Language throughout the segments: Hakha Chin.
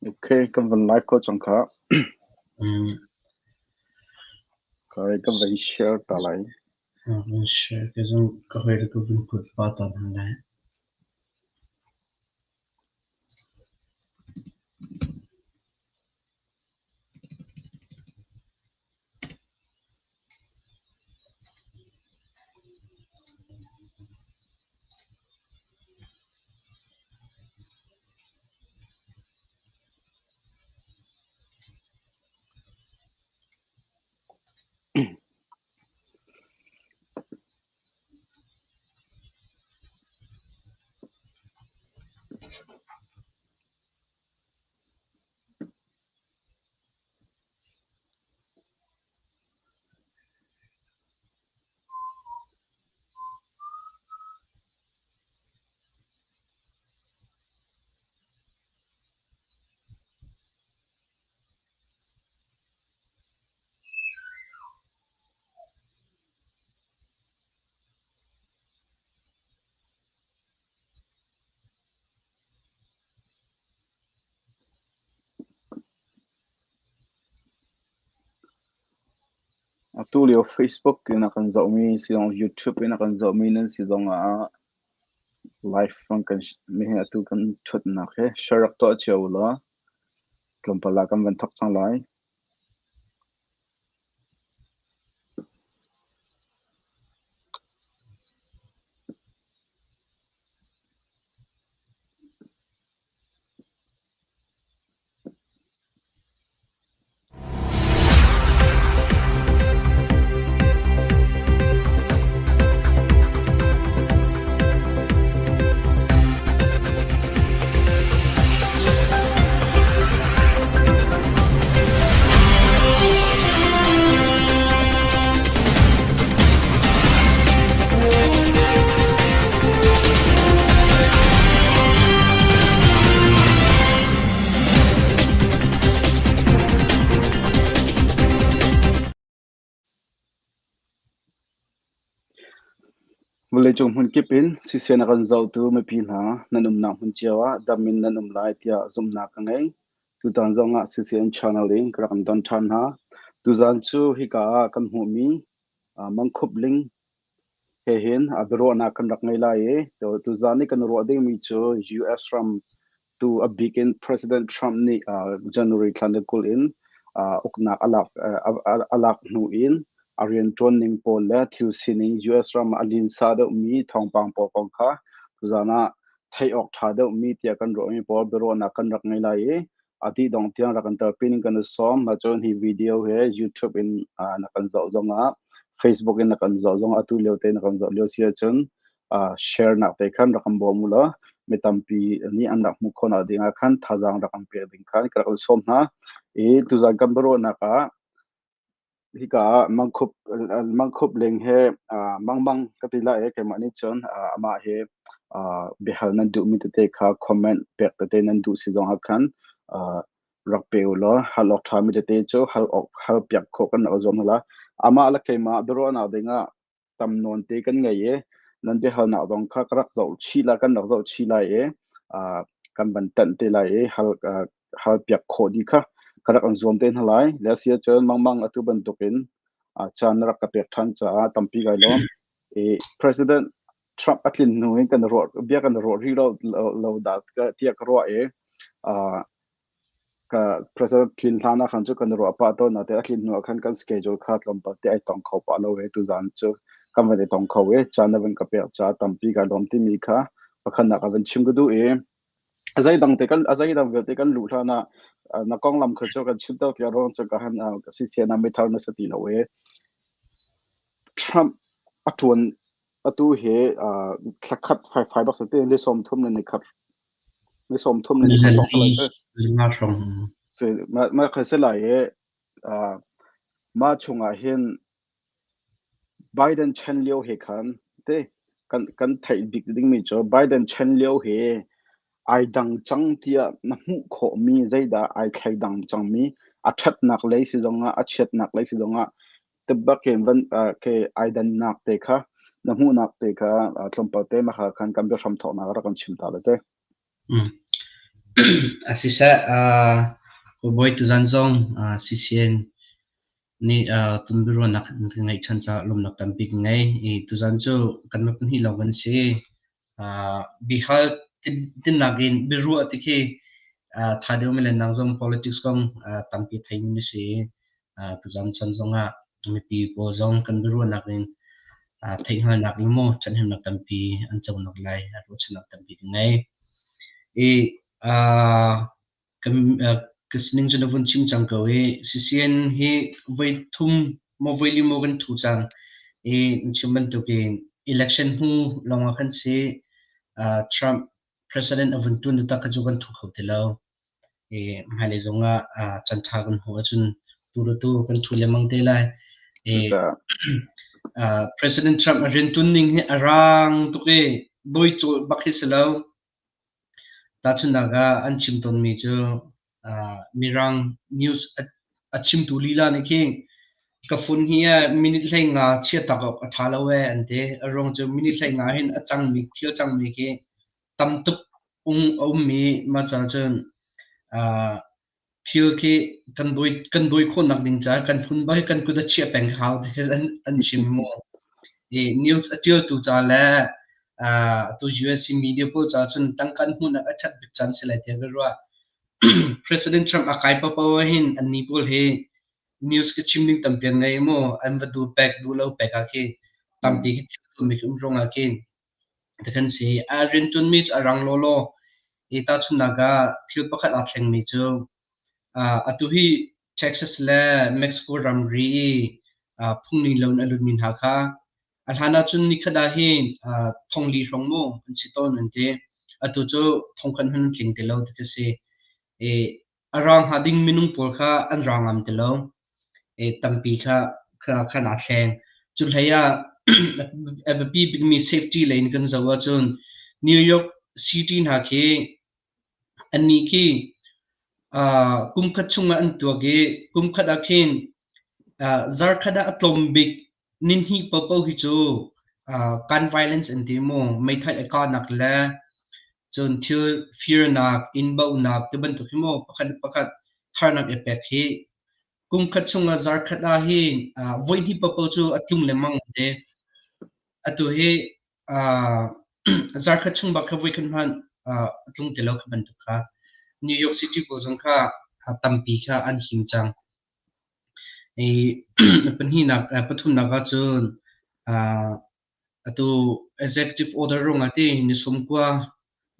Okay, kan van live ko cang kha. Kai kan van share ta lai. Van share ke zong ka hoi le ka vun put pa tawn hna lai. Atu lio Facebook in a kan zohmi si zong YouTube in a kan zohmi nan si zong ah live fang kan nihin atu kan ṭhutnak hi share rak tuah cio u law tlawmpal ah kan van thawk cang lai. Vawleicung hmunkip in siseh a kan zohtu mipi hna nan umnak hmun cio ah dam in nan um lai tiah zumhnak ka ngei. Tutan zong ah CCN channel in ka rak in don ṭhan hna. Tuzan cu hika ah kan hmuhmi Mangkhup Ling he hin biaruahnak kan rak ngei lai i tuzan i kan ruah dingmi cu US ram tu a bik in President Trump nih January thla ni 20 in uknak a lak hnu in a rianṭuan ning pawl le thil sining US ram ah a linsa deuhmi thawngpang pawl kong kha tuzan ah theih awk ṭha deuhmi tiah kan ruahmi pawl biaruahnak kan rak ngei lai i a dih dong tiang rak kan telpi ning kan i sawm. Cun hi video hi YouTube in na kan zoh zongah Facebook in na kan zoh zongah atu lio te na kan zoh lio si ahcun share nak te khan rak kan bawm u law mi tampi nih an rak hmuh khawh ding ah khan thazaang rak kan pek ding khan ka rak in sawm hna. I tuzan kan biaruahnak ah hika ah mangkhup mangkhup ling he mangmang ka ti lai i keimah nih cun amah hi biahal nan duhmi tete kha comment pek tete nan duh si zong ah khan rak pe u law hal awk ṭhami tete cu hal awk hal piak khawh kan rak zuam hna la. Amah le keimah biaruahnak ding ah tam nawn te kan ngei i nan biahalnak zong kha ka rak zoh chih lai kan rak zoh chih lai i kan van tanh te lai i hal hal piak khawh dih kha ka rak an zuam te hna lai. Le si ahcun mangmang atu bantukin caan na rak ka pek ṭhan caah tampi kai lawm. I President Trump a tlin hnu in kan ruah bia kan ruah rih lo lo dah tiah ka ruah i ka president tlin hlan ah khan cu kan ruah pah tawn nate a tlin hnu ah khan kan schedule kha tlawmpal te ai tong kho pah lo i tuzan cu kan van i tong kho i caan na van ka pek caah tampi ka lawm timi kha pakhatnak a van chim ka duh i a zeidang te kan a zeidang vialte kan luh hlan ah na konglam kha cu kan chim ter tiah ruang cu ka han CCN ah mithar na si ti lo i Trump a ṭuan atu hi thla khat faifai bak si ni 30 le ni khat ni 30 le ni khat hrawng si ma kha si lai i mah chungah hin Biden chan lio he khan te kan theih bik dingmi cu Biden chan lio he ai dang cang tiah na hmuh khawhmi zeidah ai thleidang cangmi a ṭhatnak lei si zongah a chiatnak lei si zongah tibakin van ke ai dannak te kha na hmuhnak te kha tlawmpal te mah khan kan biahram thawknak rak kan chim ta le te. Asiseh, bawi tuzan zong CCN nih tumbiaruahnak an kan ngeih ṭhan caah lawmhnak tampi kan ngei. I tuzan cu kanmah pahnih lawng kan si. Bihal tinnak in biaruah ti khi ṭha deuh men le nang zong politics kong tampi theimi na si. Tuzan chan zongah mipi pawl zong kan biaruahnak in theihhngalhnak in maw ṭhathnemnak tampi an conak lai ruahchannak tampi kan ngei. I ka sining cu na vun chim cang ko i CCN hi voi thum maw voi li maw kan ṭhu cang i na chim bantukin election hnu lawngah khan si Trump president a vun ṭuan taktak kha cu kan ṭhu kho ti lo. I hmailei zongah caan ṭha kan hmuh ahcun tu le tu kan ṭhu lengmang te lai. I President Trump a rianṭuan ning hi a rang tuk i dawi cawlh bak hi si lo. Tahchunhnak ah an chim tawnmi cu Mirang news a chimtu lila nih khin ka phone hi minute 15 chiahtak awk a ṭha lo ee an ti. A ruang cu minute 15 hin a cangmi thil cangmi khi tam tuk a ummi mah caah cun thil khi kan dawi khawhnak ding caah kan phone bak hi kan kut a chiah peng hau ti an chim mu. I news a ṭialtu ca le atu US i media pawl caah cun tangka an hmuhnak a ṭhat bik caan si lai tiah ka ruah. President Trump a kai paohpaoh ahhin annih pawl hi news ka chim ding tampi an ngei mu. An va duh pek duh lo pek ah khi tampi khi thil tuahmi khi um ruangah khin ti kan si. A rianṭuanmi cu a rang lawlaw. I tahchunhnak ah thil pakhat aa thlengmi cu atu hi Texas le Mexico ramri i phungning loin a lutmi hna kha a hlan ahcun nikhat ah hin thongli hrawng maw an si tawn an ti. Atu cu thongkhat hmanh an tling ti lo ti ka si. I a ra hnga ding minung pawl kha an ra ngam ti lo. I tampi kha khan aa thleng. Cu hlei ah a biapi bikmi safety lei in kan zoh ahcun New York City hna khi annih khi kum khat chungah an tuak i kum khat ah khin zarkhat ah a tlawm bik nihnih paohpaoh hi cu gun violence an ti mu, meithal i kahnak le cun thil firnak, inn bauhnak ti bantuk hi mu pakhat le pakhat harnak i pek hi kum khat chungah zarkhat ah hin voihnih paohpaoh cu a tlung lengmang te. Atu hi zarkhat chung bak kha voikhat hmanh a tlung ti lo kha bantuk kha. New York City pawl zong kha tampi kha an him cang. I pahnihnak, pathumnak ahcun atu executive order ruangah ti ni 90,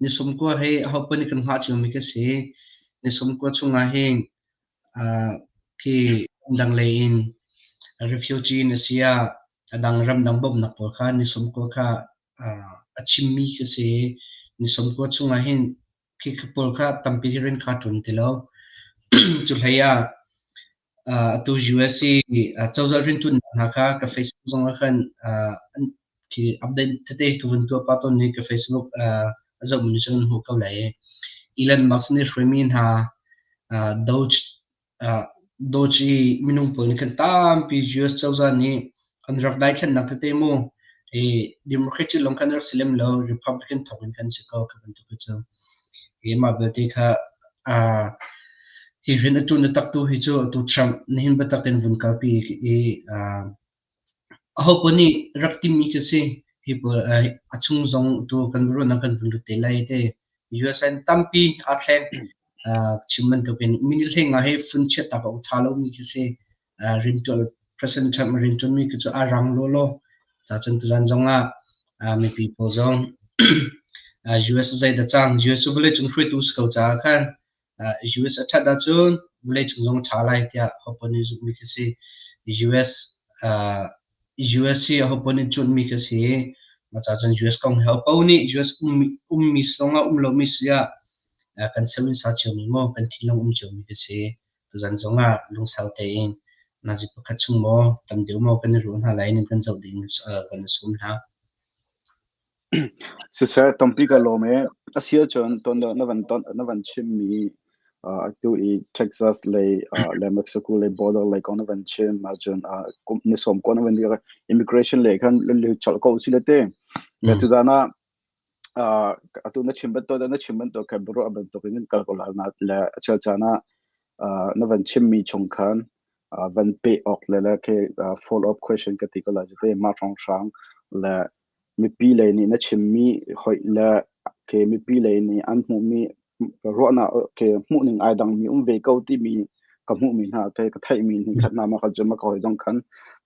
ni 90 hi ahopaoh nih kan hngah ciomi ka si. Ni 90 chungah hin khi ramdang lei in refugee na si ah a dang ramdang bawmhnak pawl kha ni 90 kha a chimmi ka si. Ni 90 chungah hin khi pawl kha tampi rian kha ṭuan ti lo. Cu hlei ah atu US i cozah rianṭuannak hna kha ka Facebook zong ah khan khi update tete ka vun tuah pah tawn i ka Facebook a zohmi nih cun an hmuh ko lai i Elon Musk nih hruaimi hna Doge Doge i minung pawl nih khan tampi US cozah nih an rak daithlannak tete mu i Democratic lawng khan rak si lem lo, Republican thawk in khan si ko kha bantuk hi cu. Hi mah belte kha hi rian a ṭuan taktu hi cu atu Trump nihin biatak in vun kalpi i aho paoh nih rak timmi khi si. Hi pawl a chung zong tu kan ruahnak kan vun lut te lai te. US in tampi aa thleng. Chim bantukin minute hlei nga hi fun chiat tak awk ṭha lomi khi si. Rintual President Trump rintuanmi khi cu a rang lawlaw. Ca cun tuzan zong ah mipi pawl zong US zeidah cang US cu vawleicung hruaitu si ko caah khan US a ṭhat ahcun vawleicung zong a ṭha lai tiah hopaoh nih zumhmi khi si. US US hi ahopaoh nih cuanhmi khi si. Mah caah cun US kong hi ahopaoh nih US ummi zongah um lomi si ah kan sem in sa ciomi maw kan thinlung um ciomi khi si. Tuzan zongah lungsau tein nazi pakhat chung maw tam deuh maw kan i ruah hna lai ning kan zoh ding kan i sawm hna. Siseh, tampi ka lawm ee. A si ahcun ton na van ton na van chimmi atu i Texas lei le Mexico lei border lei kong na van chim ahcun kum ni sawm ko na van immigration lei khan lu cholh ko si le te. Le tuzan ah atu na chim bantuk na chim bantuk khan biaruah bantuk in kal ko la na le a chel caan ah na van chimmi chung khan van pe awk le le ke follow up question ka ti ko la te ma hrang hrang le mipi lei nih na chimmi hoih le ke mipi lei nih an hmuhmi ruahnak ke hmuhning ai dangmi um ve ko timi ka hmuhmi hna ke ka theihmi hni khat na ma ka zum ka hoi zong khan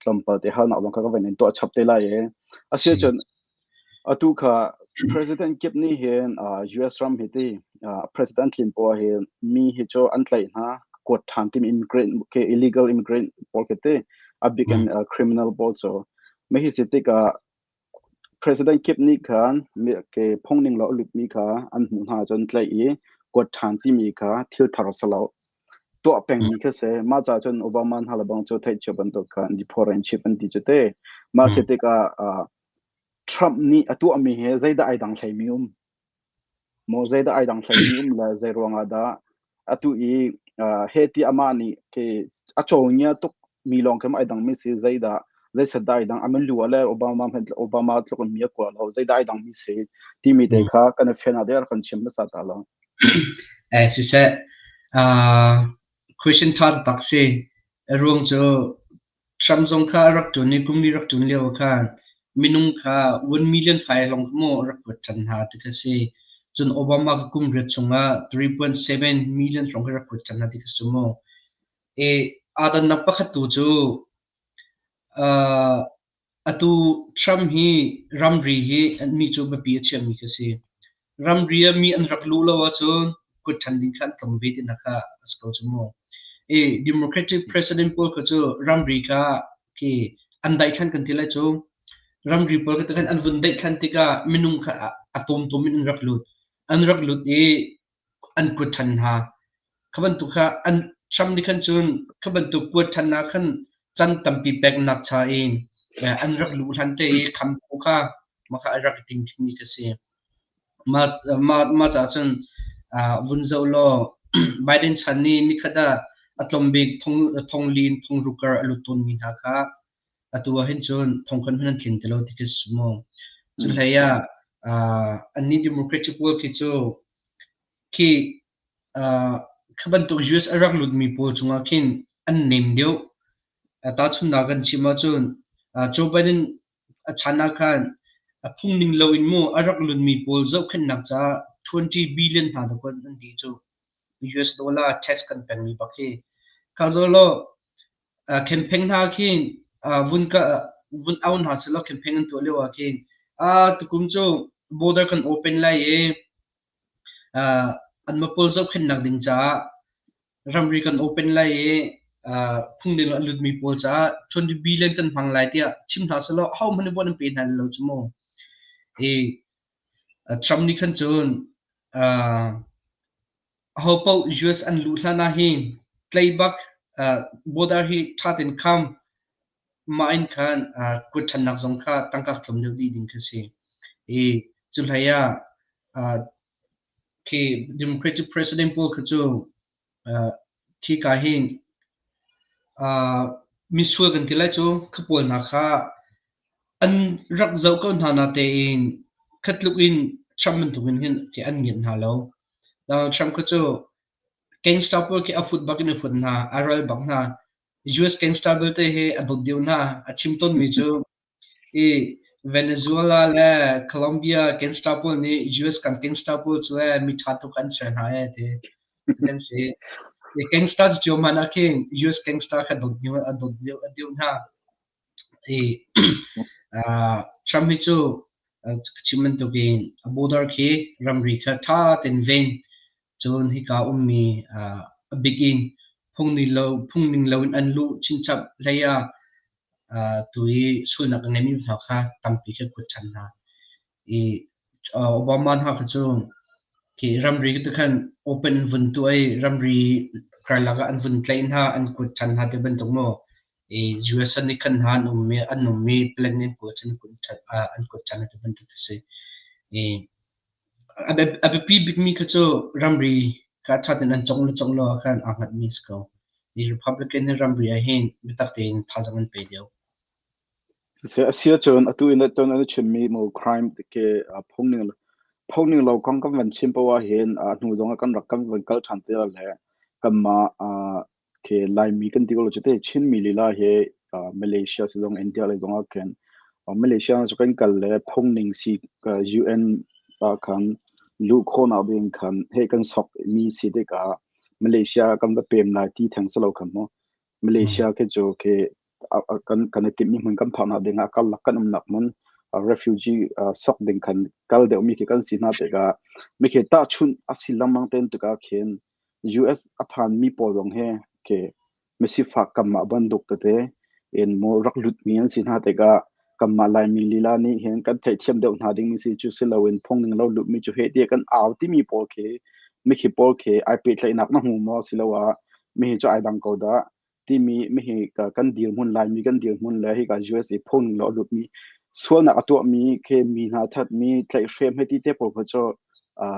tlawmpal te halnak zong kha ka van in tuah chap te lai e asiahcun atu kha president kip nih hin US ram hi ti president tlin poah hi mi hi cu an tlaih hna kuat ṭhan timi immigrant ke illegal immigrant pawl khi ti a bik in criminal pawl cu mah hi si tikah President kip nih khan ke phungning lo a lutmi kha an hmuh hna cun tlaih i kuat ṭhan timi kha thil thar a si lo. Tuah pengmi kha si. Mah caah cun Obama hna le bang cu theihcia bantuk khan deportation chip an ti cu te. Mah si tikah Trump nih a tuahmi he zeidah ai dang hleimi um? Maw zeidah ai dang hleimi um le zei ruangah dah atu i he ti amah nih ke a cawngia tuk mi lawng khi ai dang mi si zeidah zeiset dah ai dang amin lu le Obama Obama tluk in mi a kua lo zeidah ai dang mi si timi te kha kan i fian ah der kan chim hmasa ta lo. Eh siseh question tha tak si ruang cu Trump zong kha a rak ṭuan i kum li rak ṭuan lio ah khan minung kha 1 million fai lawng maw a rak kuat ṭhan hna ti kha si. Cun Obama kha kum riat chungah 3.7 million hrawng khi rak kuat ṭhan hna ti kha si mu. I aa dannak pakhat tu cu atu Trump hi ramri hi annih cu biapi a chiahmi kha si. Ramri ah mi an rak luh lo ahcun kuat ṭhan ding kha an tlawm ve tinak kha a si ko cu mu. I Democratic president pawl kha cu ramri kha khi an daihthlan kan ti lai cu. Ramri pawl kha khan an vun daihthlan tikah minung kha a tawmtawm in an rak lut. An rak lut i an kuat ṭhan hna. Kha bantuk kha an Trump nih khan cun kha bantuk kuat ṭhannak khan can tampi peknak cha in an rak luh hlan te i kham kha mah kha a rak i timhmi kha si. Mah caah cun vun zoh law Biden chan nih nikhat ah a tlawm bik thong li in thong ruk kar a lut tawnmi hna kha atu ah hin cun thong khan hmanh an tling ti lo ti khi si mu. Cu hlei ah annih Democratic pawl khi cu khi kha bantuk US a rak lutmi pawl cungah khin an nem deuh. Tahchunhnak kan chim ahcun Joe Biden A chan ah khan a phungning loin maw a rak lunmi pawl zohkhenhnak caah 20 billion hna dawh an dih cu. US dollar tax kan pekmi bak hi. Kha zaw law campaign hna khin vun ka vun au hna selaw campaign an tuah lio ah khin tukum cu border kan open lai i anmah pawl zohkhenhnak ding caah ramri kan open lai i phungning a lutmi pawl caah 20 billion kan hmang lai tiah chim hna selaw ahohmanh nih vote an pe hna lo cu mu. I Trump nih khan cun ahopaoh US an luh hlan ah hin tleibak border hi ṭha tein kham mah in khan kuat ṭhannak zong kha tangka tlawm deuh dih ding khi si. I cu hlei ah khi Democratic president pawl kha cu khika hin misual kan ti lai cu kha pawl hna kha an rak zoh ko hna natein kha tluk in Trump bantuk in hin an ngiat hna lo. Donald Trump kha cu gangster pawl khi a phut bak in a phut hna, a ral bak hna. US gangster belte hi a dawt deuh hna. A chim tawnmi cu i Venezuela le Colombia gangster pawl nih US kan gangster pawl cu ee mi ṭha tuk an ser hna ee ti kan si. Gangster cu cio hmanh ah khin US gangster kha dawt deuh a dawt deuh a deuh hna. I Trump hi cu ka chim bantukin a border khi ramri kha ṭha tein ven. Cun hika ummi a bik in phungning loin an luh chinchap hlei ah tu i sualnak a ngeimi hna kha tampi khi kuat ṭhan hna. I Obama hna kha cu khi ramri khi khan open in vun tuah i ramri karlak ah an vun tlaih hna, an kuat ṭhan hna ti bantuk maw i US nih khan hna an ummi plan in kuat an kuat ṭhan ti bantuk a si. I a biapi bikmi kha cu ramri kha ṭha tein an congh le congh lo ah khan aa hngatmi a si ko. I Republican hi ramri ah hin biatak tein thazaang an pe deuh. Siseh a si ahcun atu in ton an chimmi mo crime ke phungning lo kong kan van chim poah ahhin a hnu zong ah kan rak kan van kal ṭhan te le kanmah khi Laimi kan ti ko lo cu te Chinmi lila hi Malaysia si zong India lei zong ah khin Malaysia cu kan kal le phungning si UN ah khan luh khawhnak ding khan hei kan sok mi si tikah Malaysia kan va pem lai ti theng si lo khan mu. Malaysia khi cu khi kan i timhmi hmun kan phaknak ding ah karlak kan umnak hmun refugee sok ding khan kal deuhmi khi kan si hna tikah mi khi tahchunh a si lengmang ten tikah khin US a phanmi pawl zong hi khi misifak kanmah bantuk tete in maw rak lutmi an si hna tikah kanmah Laimi lila nih hin kan theihthiam deuh hna ding si cu si loin phungning lo lutmi cu heh tiah kan au timi pawl khi mikhi pawl khi ai pehtlaihnak na hmu maw siloah mihi cu ai dang ko dah timi mihi kan dirhmun Laimi kan dirhmun le hika USA phungning lo a lutmi sualnak a tuahmi khi mi hna thatmi tlaihhrem hei ti te pawl kha cu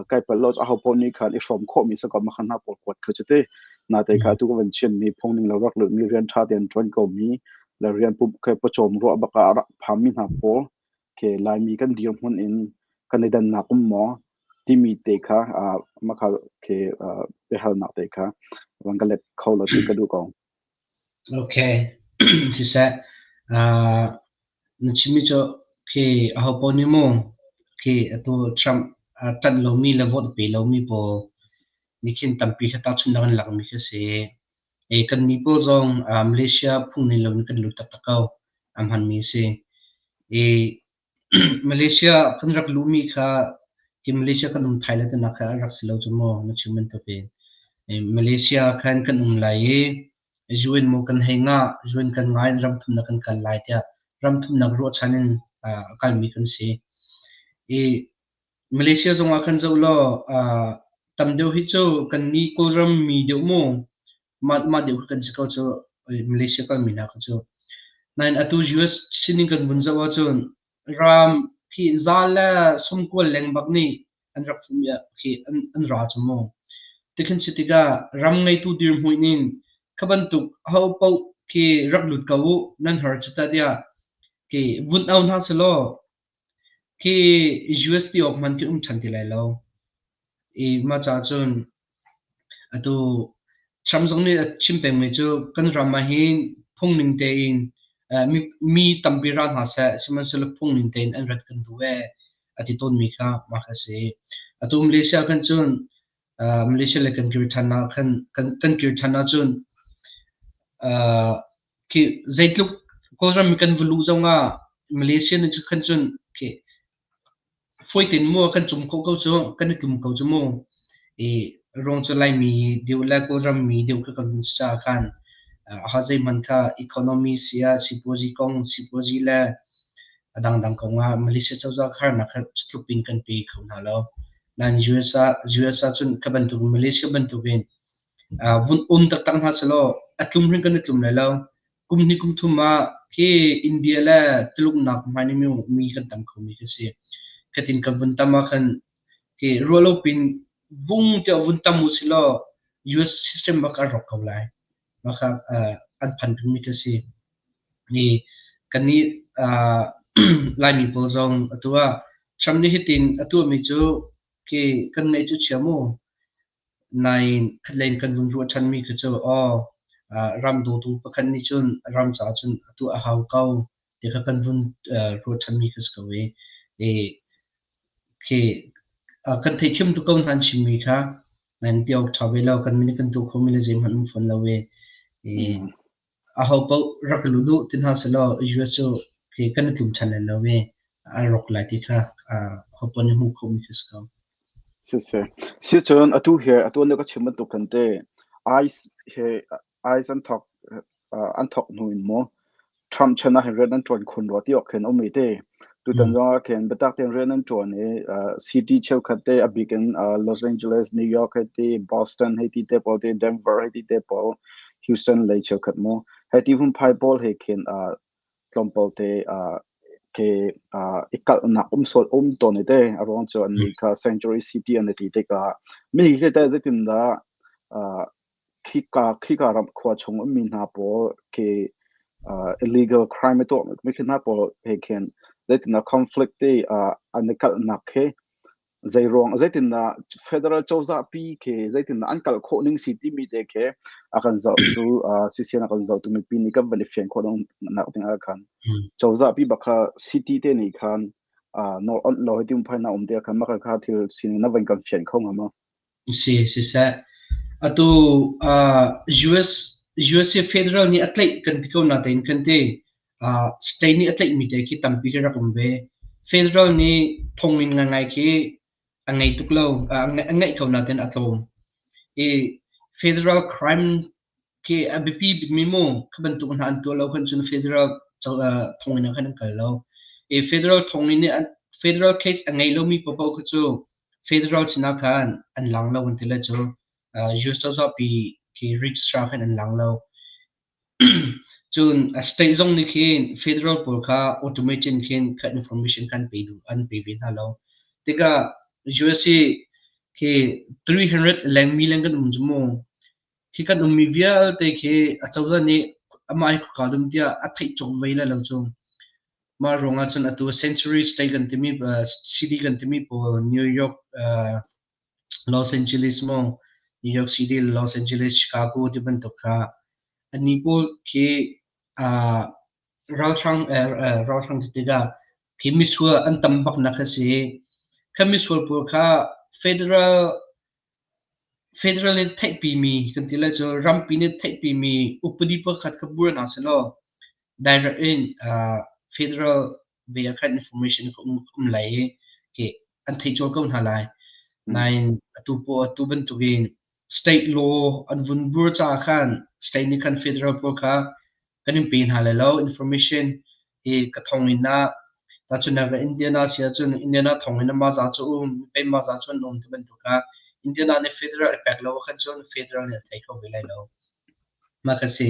kai palh lo aho paoh nih khan i hrawm khawhmi si ko ma khan hna pawl kuat kha cu ti na te kha tu ka van chimmi phungning lo rak lutmi rian ṭha tein ṭuan komi le rian pum ke pawcawm ruah bak ah rak phammi hna pawl ke Laimi kan dirhmun in kan i dannak um maw timi te kha mah kha ke biahalnak te kha van ka let kho lo ti ka duh ko. Okay. Siseh, na chimmi cu khi aho paoh nih mu khi atu Trump a ṭanh lomi le vote pe lomi pawl nih khin tampi kha tahchunhnak an lakmi khi a si. Kannih pawl zong Malaysia phung ning loin kan lut taktak ko. A hmanmi a si. I Malaysia kan rak luhmi kha hi Malaysia kan um thai le tinak kha a rak si lo cu mu na chim bantukin. Malaysia khan kan um lai i UN maw kan hei ngah, UN kan ngai in ram thumnak kan kal lai tiah ram thumnak ruahchan in a kalmi kan si. I Malaysia zongah khan zoh law tam deuh hi cu kannih Kawlram mi deuh mu mah deuh kan si ko cu Malaysia kalmi hna kha cu. Nain atu US sining kan vun zoh ahcun ram khi za le sawmkual leng bak nih an rak fum i khi an ra cu mu. Tikhin si tikah ram ngeitu dirhmun in kha bantuk ho paoh khi rak lut ko u nan har cu ta tiah khi vun au hna selaw khi US ti awk hmanh khi um ṭhan ti lai lo. I mah caah cun atu Trump zong nih a chim pengmi cu kan ram ah hin phungning tein mi tampi ra hna seh, sihmanhsehlaw phungning tein an rat kan duh ee a ti tawnmi kha mah kha a si. Atu Malaysia khan cun Malaysia le kan kir ṭhan ah khan kan kir ṭhan ahcun khi zeitluk Kawlram i kan va luh zongah Malaysia nih khan cun khi Fawi tein maw kan cum khawh ko cu, kan i tlum ko cu mu. I ruang cu Laimi deuh le Kawlram mi deuh kha kan vun si caah khan aha zeihmanh kha economy si ah sipuazi kong, sipuazi le a dangdang kong ah Malaysia cozah kharnak kha tluk in kan pe kho hna lo. Nain US ah cun kha bantuk Malaysia bantukin vun um taktak hna selaw a tlum hring kan i tlum lai lo. Kum hnih kum thum ah khi India le Tuluk nak hmai nih mi kan tam khomi khi si. Khatin kan vun tam ah khan khi ruahlo pin vung tiah vun tam u silaw US system bak a rawk ko lai. Mah kha an phan pengmi khi si. I kannih Laimi pawl zong atu ah Trump nih hitin a tuahmi cu khi kan ngaih cu chia mu. Nain khatlei in kan vun ruah ṭhanmi khi cu aw ram dawtu pakhat nih cun ram caah cun a tuah a hau ko. Ti kha kan vun ruah ṭhanmi kha si ko i, i khi kan theithiam tuk ko hna an chimmi kha nan ti awk ṭha ve lo. Kan min kan tuah khomi le zeihmanh um fawn lo i, i aho paoh rak i lut u ti hna selaw US cu khi kan i tlum ṭhan lai lo i a rawk lai ti kha ho paoh nih hmuh khawhmi khi si ko. Siseh. Sicun atu he atu na ka chim bantuk khan te ICE he ICE an thawk hnu in maw Trump chan ah hin rian an ṭuan khun rua ti awk khin um i te. Tutan zong ah khin biatak tein rian an ṭuan i city cheukhat te a bik in Los Angeles, New York hei ti, Boston hei ti te pawl te, Denver hei ti te pawl, Houston lei cheukhat mu. Hei ti hmunphai pawl he khin tlawmpal te ke i kalhnak um sual um tawn i te a ruang cu an nih kha Sanctuary City an i ti tikah mi hi teh zeitindah khika ram khua chung ummi hna pawl khi illegal crime a tuah mi khi hna pawl he khin zeitindah conflict te an i kalhnak khi zeiruang zeitindah federal cozah pi khi zeitindah an kal khawh ning si timi te khi a kan zohtu CCN a kan zohtu mipi nih kan van i fian khawh nak ding ah khan cozah pi bak kha city te nih khan nawl onh lo hi tim phai na um te khan maka kha thil sining na van kan fian kho nga ma? Si siseh, atu US USA federal nih a tlaih kan ti ko natein kan ti. State nih a tlaihmi te khi tampi khi rak um ve. Federal nih thonginn ngaingai khi a ngei tuk lo, a ngeih ko natein a tlawm. I federal crime khi a biapi bikmi mu kha bantuk hna an tuah lo khan cun federal thonginn ah khan an kal lo. I federal thonginn nih federal case a ngei lomi paohpaoh kha cu federal sinah khan an lang lo an ti le cu US cozah pi khi registrar khan an lang lo. Cun state zong nih khin federal pawl kha automatic in khin kha information kha an pe duh an pe ve hna lo. Tikah US hi khi 300 lengmi leng kan um cu mu. Khi kan ummi vialte khi acozah nih amah hi khuaka dum tiah a theih cawk ve lai lo cu. Mah ruangah cun atu Century State kan timi city kan timi pawl New York, Los Angeles maw, New York City, Los Angeles, Chicago ti bantuk kha annih pawl khi ralhrang ti tikah khi misual an tam bak nak a si. Kha misual pawl kha federal nih theihpimi kan ti lai cu rampi nih theihpimi upadi pakhat kha bur hna sehlaw direct in federal ve ah khan information kha um lai i khi an theih colh ko hna lai. Nain atu paw atu bantukin state law an vun bur caah khan state nih khan federal pawl kha kan in pe hna lai lo information hi ka thonginn ah tahchunhnak ah Indiana si ahcun Indiana thonginn ah mah za cu um pei mah za cu an um ti bantuk ah Indiana nih federal a pek lo ahkhan cun federal nih a thei kho ve lai lo. Mah ka si.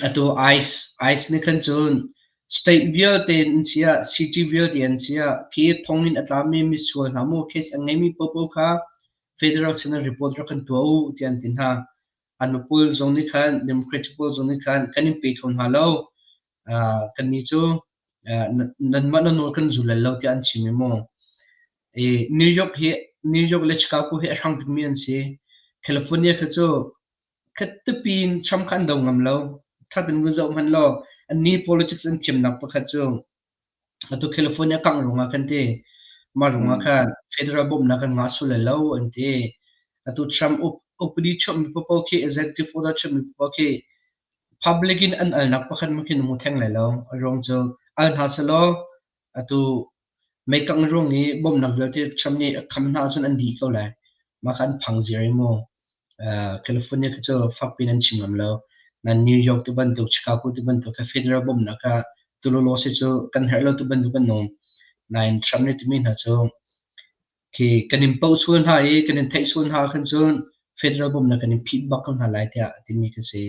Atu ICE ICE nih khan cun state vialte in siah city vialte an siah khi thonginn a tlami misual hna mu case a ngeimi paohpaoh kha federal sinah report rak kan tuah u tiah an ti hna. An pawl zong nih khan Democratic pawl zong nih khan kan in pe kho hna lo. Kannih cu nanmah na nawl kan zul lai lo tiah an chim i mu. I New York hi New York le Chicago hi a hrang bikmi an si. California kha cu khattepi in Trump kha an do ngam lo. Ṭhat in vun zoh hmanh law annih politics an thiamnak pakhat cu atu California kangh ruangah khan ti mah ruangah khan federal bawmhnak kan ngah sual lai lo an ti. Atu Trump upadi chuahmi paohpaoh khi executive order chuahmi paohpaoh khi public in an alnak pakhat hmanh khi na hmu theng lai lo. A ruang cu al hna sehlaw atu meikangh ruang i bawmhnak vialte Trump nih a kham hna ahcun an dih ko lai. Mah kha an phang ziar i mu. California kha cu fakpi in an chim ngam lo. Nain New York ti bantuk, Chicago ti bantuk kha federal bawmhnak kha tululaw si cu kan herh lo ti bantuk an um. Nain Trump nih timi hna cu khi kan in poh sual hna i kan in theih sual hna ahkhan cun federal bawmhnak kan in phit bak ko hna lai tiah a timi khi si.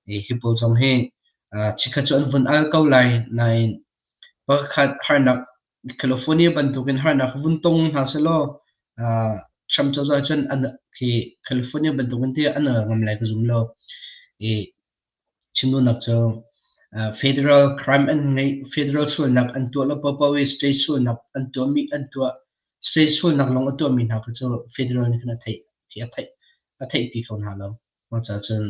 Hi pawl zong hi chikkhat cu an vun al ko lai nain pakhat harnak California bantukin harnak vun tong hna sehlaw Trump cozah cun an khi California bantukin ti an al ngam lai ka zum lo. I chim duhnak cu federal crime an ngeih federal sualnak an tuah lo paohpaoh i state sualnak an tuahmi an tuah state sualnak lawng a tuahmi hna kha cu federal nih khan a theih a theih a theihpi kho hna lo. Mah caah cun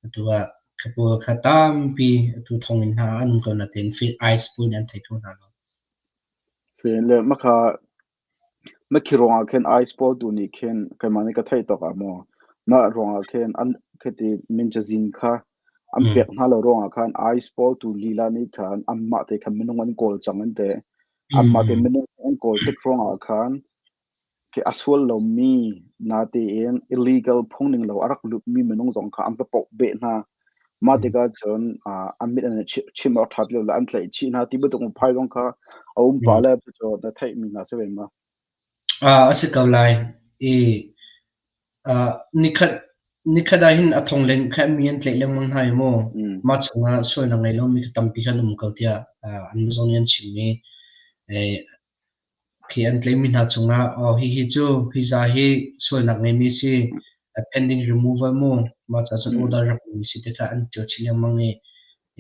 atu ah. Kha pawl kha tampi atu thonginn hna ah an um ko natein ICE pawl nih an thei kho hna lo. Si le makha na khi ruangah khin ICE pawl tu nih khin keimah nih ka theih tawk ah maw mah ruangah khin an khiti min cazin kha an pek hna lo ruangah khan ICE pawl tu lila nih khan anmah te khan minung an kawl cang an ti. Anmah te minung an kawl tik ruangah khan Khi a sual lomi natein illegal phungning lo a rak lutmi minung zong kha an va poh beh hna. Mah tikah cun an mit an i chim awk ṭha ti lo le an tlaih chih hna ti bantuk phai zong kha a um pah le cucu na theihmi hna si ve ma? A si ko lai. I nikhat nikhat ah hin a thong len kha mi an tlaih lengmang hna i maw mah chungah sualnak ngei lomi kha tampi khan um ko tiah an zong nih an chim i Khi an tlaihmi hna cungah aw hihi cu hi za hi sualnak ngeimi si, pending removal mu, mah ca cun order rak ummi si ti kha an ṭial chih lengmang i,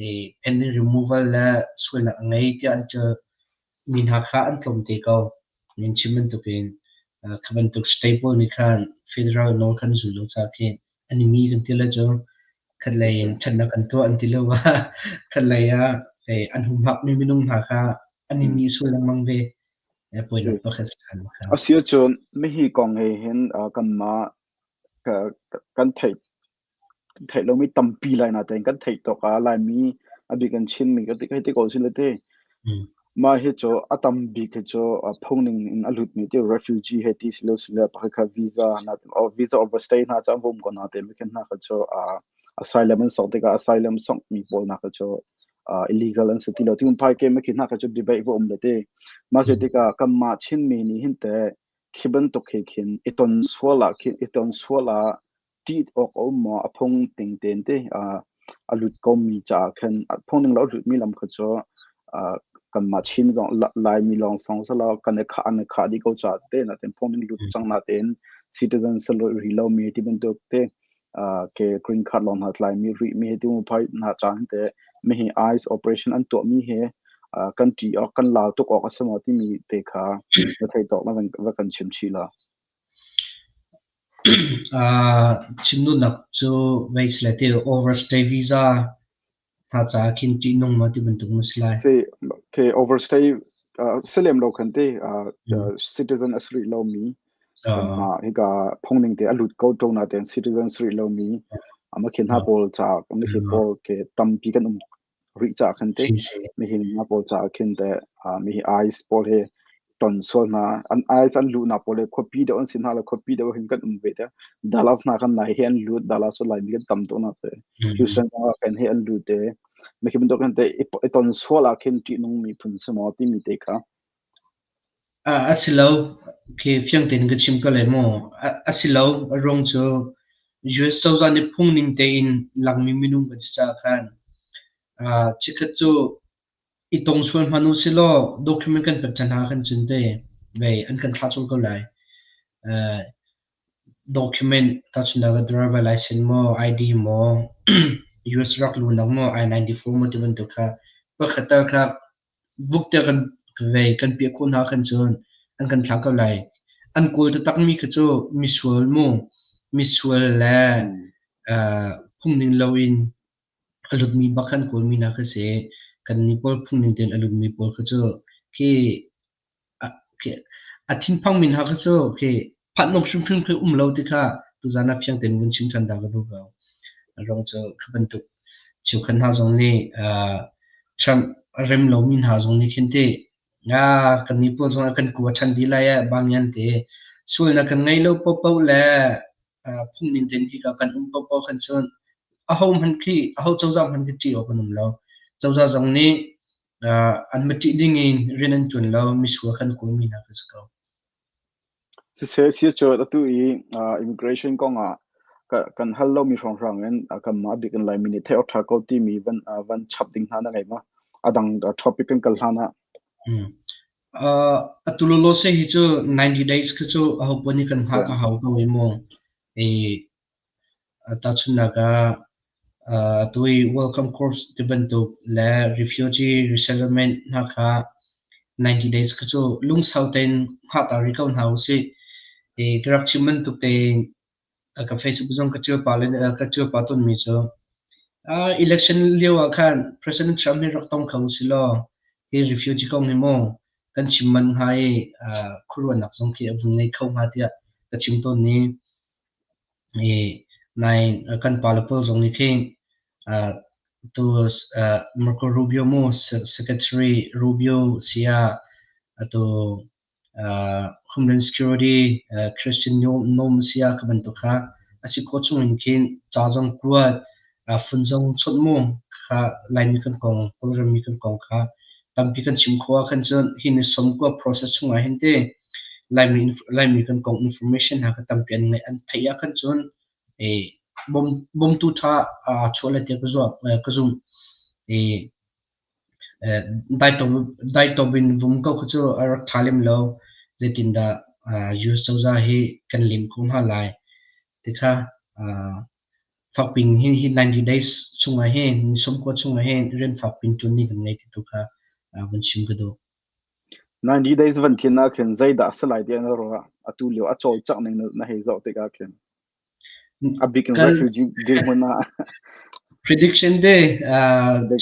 i pending removal le sualnak a ngei tiah an ṭialmi hna kha an tlawm te ko. Nan chim bantukin kha bantuk state pawl nih khan federal nawl khan zul lo caah khin an i mi kan ti le cu khatlei in ṭhatnak kan tuah an ti lo ah khatlei ah an humhakmi minung hna kha an i mi sual lengmang ve. Puainak pakhat khan kha. A si ahcun mihi kong he hin kanmah kan theih theih lomi tampi lai natein kan theih tawk ah Laimi a bik an Chinmi ka ti hei ti ko si le ti. Mah hi cu a tam bik hi cu phungning in a lutmi ti refugee he ti si lo si le pakhat kha visa na visa overstay hna cu an va um ko na te mi khin hna kha cu asylum an sok tikah asylum sokmi pawl hna kha cu illegal an si ti lo. Ti phai ke mi khi hna kha cu debate va um le ti. Mah si tikah kanmah Chinmi nih hin teh khi bantuk he khin i ton sual ah khin i ton sual ah ṭih awk a um maw? A phung ting tein ti a lut komi caah khan phung ning lo a lutmi lam kha cu kanmah Chin zong Laimi lawng song selaw kan i khah an i khah dih ko caah te natin phung ning lut cang natein citizen si rih lomi ti bantuk te ke green card lawng hna tlaimi rihmi hi ti mu phai hna caan te mihi ICE operation an tuahmi hi kan ṭih awk kan lau tuk awk a si maw timi te kha na thei tawk na va kan chim chih la. Chim duhnak cu vei si le ti overstay visa hna caah khin ṭihnung maw ti bantuk maw si lai? Si, okay, overstay si lem lo khan ti citizen a si rih lomi kanmah hika phungning te a lut ko ṭo natein citizen si rih lomi ama khi hna pawl caah ama khi pawl ke tampi kan um rih caah khan te nihin hna pawl caah khin te mihi ICE pawl he ton sual hna an ICE an luhnak pawl he khuapi deuh an si hna le khuapi deuh hin kan um ve te Dallas hna kan nai he an lut Dallas cu Laimi kan tam tuk na se Houston zong ah kan he an lut te mi khi bantuk hin te i ton sual ah khin ṭihnung miphun si maw timi te kha. A si lo. Khi fiang tein ka chim ko lai maw? A si lo. A ruang cu US cozah nih phungning tein langmi minung kan si caah khan chikkhat cu i tong sual hmanh u silaw document kan pek ṭhan hna khan cun ve vei an kan thlah colh ko lai. Document tahchunhnak ah driver license maw, ID maw, US rak luhnak maw, I-94 maw ti bantuk kha pakhat tal kha Vuk tiah kan vei kan piah khawh hna khan cun an kan thlah ko lai. An kawl taktakmi kha cu misual mu, misual le phungning loin a lutmi bak kha an kawlmi hna kha si. Kannih pawl phungning tein a lutmi pawl kha cu khi a thinphangmi hna kha cu khi phanhnawk hrimhrim khi um lo ti kha tuzaan ah fiang tein vun chim ṭhan ta ka duh ko. A ruang cu kha bantuk cheukhat hna zong nih Trump a rem lomi hna zong nih khin ti kannih pawl zong kan kua ṭhan dih lai eh bangyan ti sualnak kan ngei lo paohpaoh le phungning tein hika kan um paohpaoh khan cun aho hmanh khi aho cozah hmanh khi ṭih awk an um lo. Cozah zong nih an ma ṭih ding in rian an ṭuan lo misual khan kawlmi hna kan si ko. Siseh si cu atu i immigration kong ah kan hal lomi hrawnghrang in kanmah a bik in Laimi nih theih awk ṭha ko timi van chap ding hna na ngei ma? A dang topic kan kal hlan ah. Atu lawlaw hi cu 90 days khi cu aho paoh nih kan hngah ka hau ko i mu. I tahchunhnak ah atu i welcome corps ti bantuk le refugee resettlement hna kha 90 days kha cu lungsau tein hngah ta rih ko hna usih. I ka rak chim bantuk tein ka Facebook zong ka ṭial pah ka ṭial pah tawnmi cu. Election lio ah khan President Trump hi rak tong kho usih law hi refugee kong hi mu kan chim manh hnga i khuaruahnak zong khi a vun ngei kho hnga tiah ka chim tawn ni. I nain kan pale pawl zong nih khin tu Marco Rubio mu Secretary Rubio si ah atu Homeland Security Christian Noem si ah ka bantuk kha a si khawh chung in khin ca zong kuat phun zong chawnh mu kha Laimi kan kong Kawlram mi kan kong kha tampi kan chim khawh ah khan cun hi ni sawmkua process chung ah hin te Laimi kan kong information hna kha tampi an ngeih an theih ah khan cun bawmtu ṭha aa chuah lai tiah ka zumh. Daitawp in vum ko kha cu a rak ṭha lem lo. Zeitindah US cozah hi kan lem khawh hna lai ti kha fakpin hi 90 days chungah hin ni 90 chungah hin rian fakpin ṭuan ding kan ngei ti tu kha vun chim ka duh. 90 days van thin ah khin zeidah a si lai ti na ruah? Atu lio a cawlcangh ning na hei zoh tikah khin. A bik in refugee dirhmun ah. Prediction te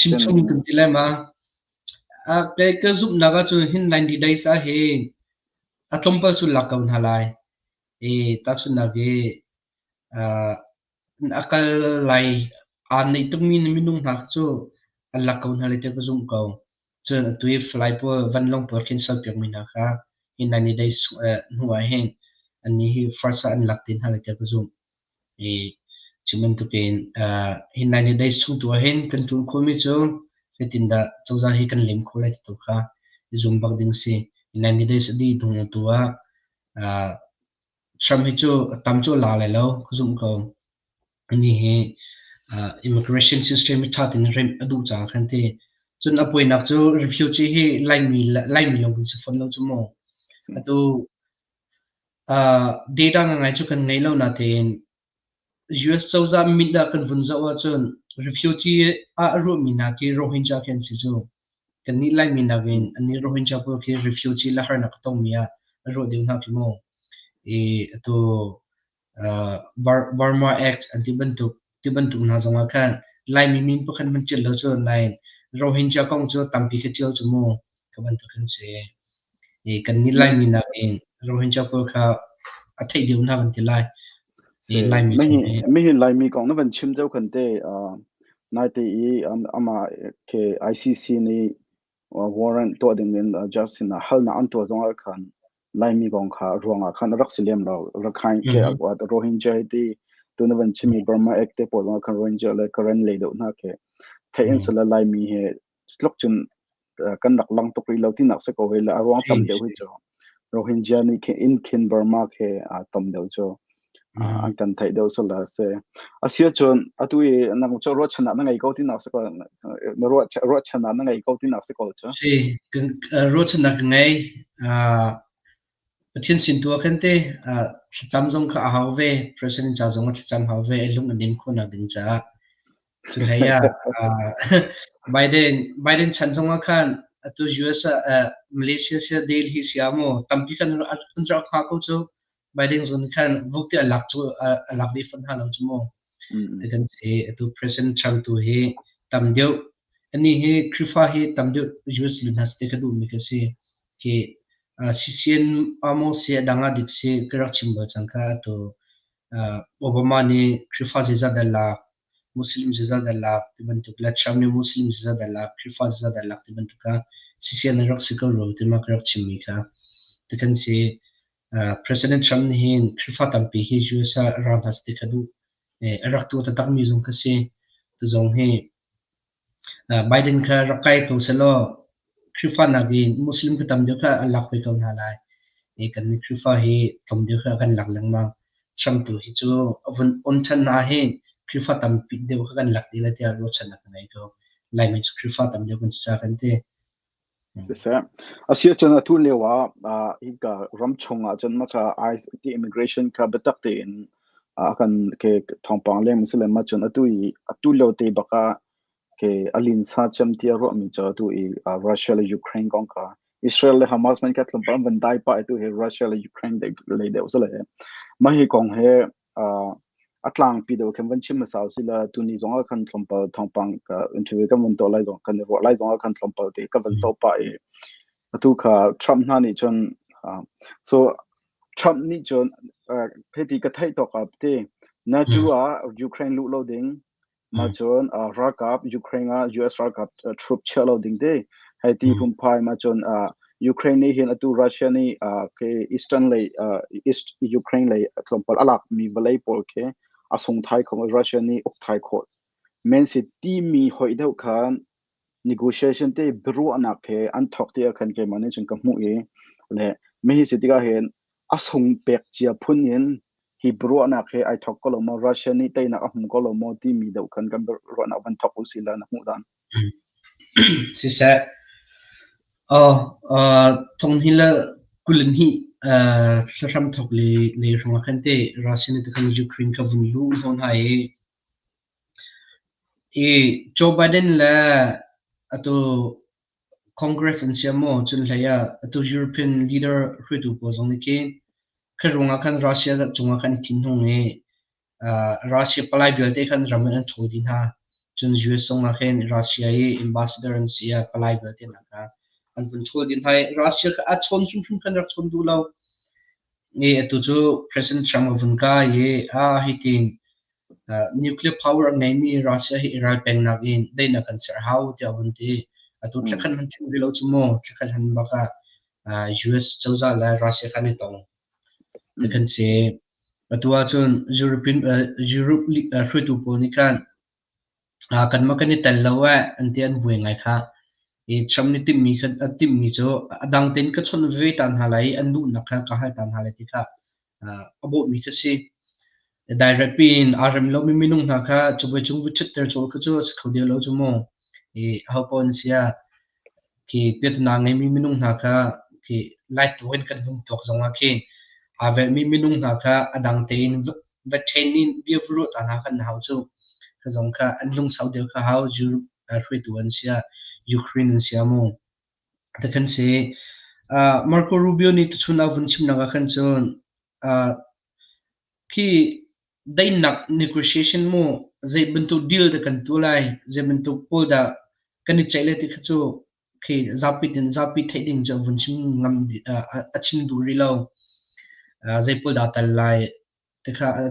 chimchung kan ti lai ma? Kei ka zumhnak ahcun hin 90 days ah hin a tlawmpal cu lak ko hna lai. I tahchunhnak i a kal lai aa neih tukmi minung hna cu an lak ko hna lai tiah ka zumh ko. Cun atu i flight pawl vanlawng pawl cancel piakmi hna kha hi 90 days hnu ah hin annih hi first ah an lak te hna lai tiah ka zumh. I cu bantukin hi 90 days chung tu ah hin kan ṭuan khawhmi cu zeitindah cozah hi kan lem khawh lai ti tu kha i zum bak ding si. Hi 90 days a dih hnu tu ah Trump hi cu a tam cu a la lai lo ka zumh ko. Anih hi immigration system hi ṭha tein remh a duh caah khan ti. Cun a poinak cu refugee hi Laimi lawng kan si fawn lo cu mu. Atu data ngangai cu kan ngei lo natein US cozah mit ah kan vun zoh ahcun refugee ah a ruahmi hna khi Rohingya khi an si cu. Kannih Laimi nakin annih Rohingya pawl khi refugee le harnak a tongmi ah a ruah deuh hna khi mu. I atu Burma Act an ti bantuk hna zongah khan Laimi min pakhat hmanh ṭial lo cu nain Rohingya kong cu tampi kha ṭial cu mu ka bantuk an si. I kannih Laimi nakin Rohingya pawl kha a theih deuh hna kan ti lai. I Laimi cu Mihi Laimi kong na van chim zau khan te naite i amah ke ICC nih warrant tuah ding in Justin ah halnak an tuah zong ah khan Laimi kong kha ruangah khan a rak si lem lo. Rakhine ke Rohingya ti tu na van chimi Burma Act te pawl zong khan Rohingya le Karen lei deuh hna ke theih in sala Laimi he tluk cun kan rak lang tuk rih lo tinak si ko hei le a ruang tam deuh hi cu Rohingya nih khin in khin Burma khe tam deuh cu an kan theih deuh sala se asia cun atu i nang cu ruahchannak na ngei ko tinak si ko na ruahchannak na ngei ko tinak si ko cu. Si ruahchannak ka ngei. Pathian sin tu ah khan te thlacam zong kha a hau ve. President ca zong ah thlacam hau ve. Lung a nem khawhnak ding caah. Cu hlei ah Biden chan zong ah khan atu US ah Malaysia sia Delhi sia mu tampi kan an rak hngah ko cu. Biden zong khan vuk ti a lak cu a lak ve fawn hna lo cu mu. Ti kan si. Atu President Trump tu hi tam deuh ani hi Khrihfa hi tam deuh US lu hna seh ka duhmi ka si. Khi CCN amo si a dang ah dik si ka rak chim bal cang kha atu Obama nih Khrihfa zeizat dah lak Muslim zeizat dah lak ti bantuk le Trump nih Muslim zeizat dah lak, Khrihfa zeizat dah lak ti bantuk kha CCN rak si ko rua ti ma ka rak chimmi kha. Ti kan si. President Trump nih hin Khrihfa tampi hi US ah ra hna seh ti kha duh. A rak tuah taktakmi zong kha si. Tu zong hi Biden kha rak kai ko sehlaw Khrihfa nakin Muslim kha tam deuh kha a lak ve ko hna lai. Kan nih Khrihfa hi tlawm deuh kha kan lak lengmang. Trump tu hi cu a vun on ṭhan hna hin Khrihfa tampi deuh kha kan lak ti lai tiah ruahchannak ka ngei ko. Laimi cu Khrihfa tam deuh kan si caah kan ti. Siseh. Asiahcun atu lio ah hika ram chung ahcun maca ICE ti immigration kha biatak tein a kan ke thawngpang leng si le macun atu i atu lio te bak ah ke a linsa cem ti a ruahmi cu atu i Russia le Ukraine kong kha Israel le Hamas man kha tlawmpal an van dai pah atu hi Russia le Ukraine lei deuh si le mah hi kong he. A tlangpi deuh khin van chim hmasa usih law tuni zong ah khan tlawmpal thawngpang ka interview kan vun tuah lai zong kan i ruah lai zong ah khan tlawmpal te ka van zoh pah i atu kha Trump hna nih cun so Trump nih cun hiti ka theih tawk ah ti NATO ah Ukraine luh lo ding Mah cun ralkap Ukraine ah US ralkap troop chiah lo ding te hei ti phunphai mah cun Ukraine nih hin atu Russia nih ke Eastern lei East Ukraine lei tlawmpal a lak mi vawlei pawl khi a sung thai kho Russia nih uk thai khawh men si timi hoih deuh khan negotiation te biaruahnak he an thawk ti ah khan keimah nih cun ka hmuh i le mihi si tikah hin a sung pek cia phun in hi biaruahnak he ai thawk ko lo maw Russia nih teinak a hmu ko lo maw timi deuh khan kan biaruahnak van thawk usih la na hmuh dan. Siseh, thong hi le kulin hi thlahram thawk le le hrang ah khan te Russia nih khan Ukraine ka vun lu hnawn hai i i Joe Biden le atu Congress an si maw cun hlei ah atu European leader hruaitu pawl zong nih khin khi ruangah khan Russia cungah khan thinhung i Russia palai vialte khan ram in an ṭhawl dih hna. Cun US zongah khin Russia i ambassador an si ah palai vialte hna kha an vun ṭhawl dih hna i Russia kha a chawn hrimhrim khan rak chawn duh lo. I atu cu President Trump a vun kai i ah hitin nuclear power a ngeimi Russia hi i ral pengnak in daihnak kan ser hau tiah a vun ti. Atu thlakhat hmanh tling rih lo cu mu. Thlakhat hlan bak ah US cozah le Russia kha an i tong. Ti kan si. Atu ahcun European Europe hruaitu pawl nih khan kanmah kan i tel lo eh an ti an buai ngai kha. I Trump nih timhmi kha a timhmi cu a dang tein ka chawnh ve ta hna lai i an duhnak kha ka hal ta hna lai ti kha a bawhmi kha si. Direct piin aa rem lomi minung hna kha cabuai cung va ṭhutter colh kha cu a si kho deuh lo cu mu. I ahopaoh an si ah khi piahtana ngeimi minung hna kha khi light in kan vun tuak zongah khin aa velhmi minung hna kha a dang tein va ṭhen in bia va ruah ta hna kha na hau cu. Kha zong kha an lungsau deuh kha hau. Europe hruaitu an si ah Ukraine an si ah mu. Ti kan si. Marco Rubio nih tuchun a vun chimnak ah khan cun khi daihnak negotiation mu zei bantuk deal dah kan tuah lai, zei bantuk pawl dah kan i ceih lai ti kha cu khi zapi tin zapi theih ding cu a vun chim ngam a chim duh rih lo. Zei pawl dah tel lai ti kha a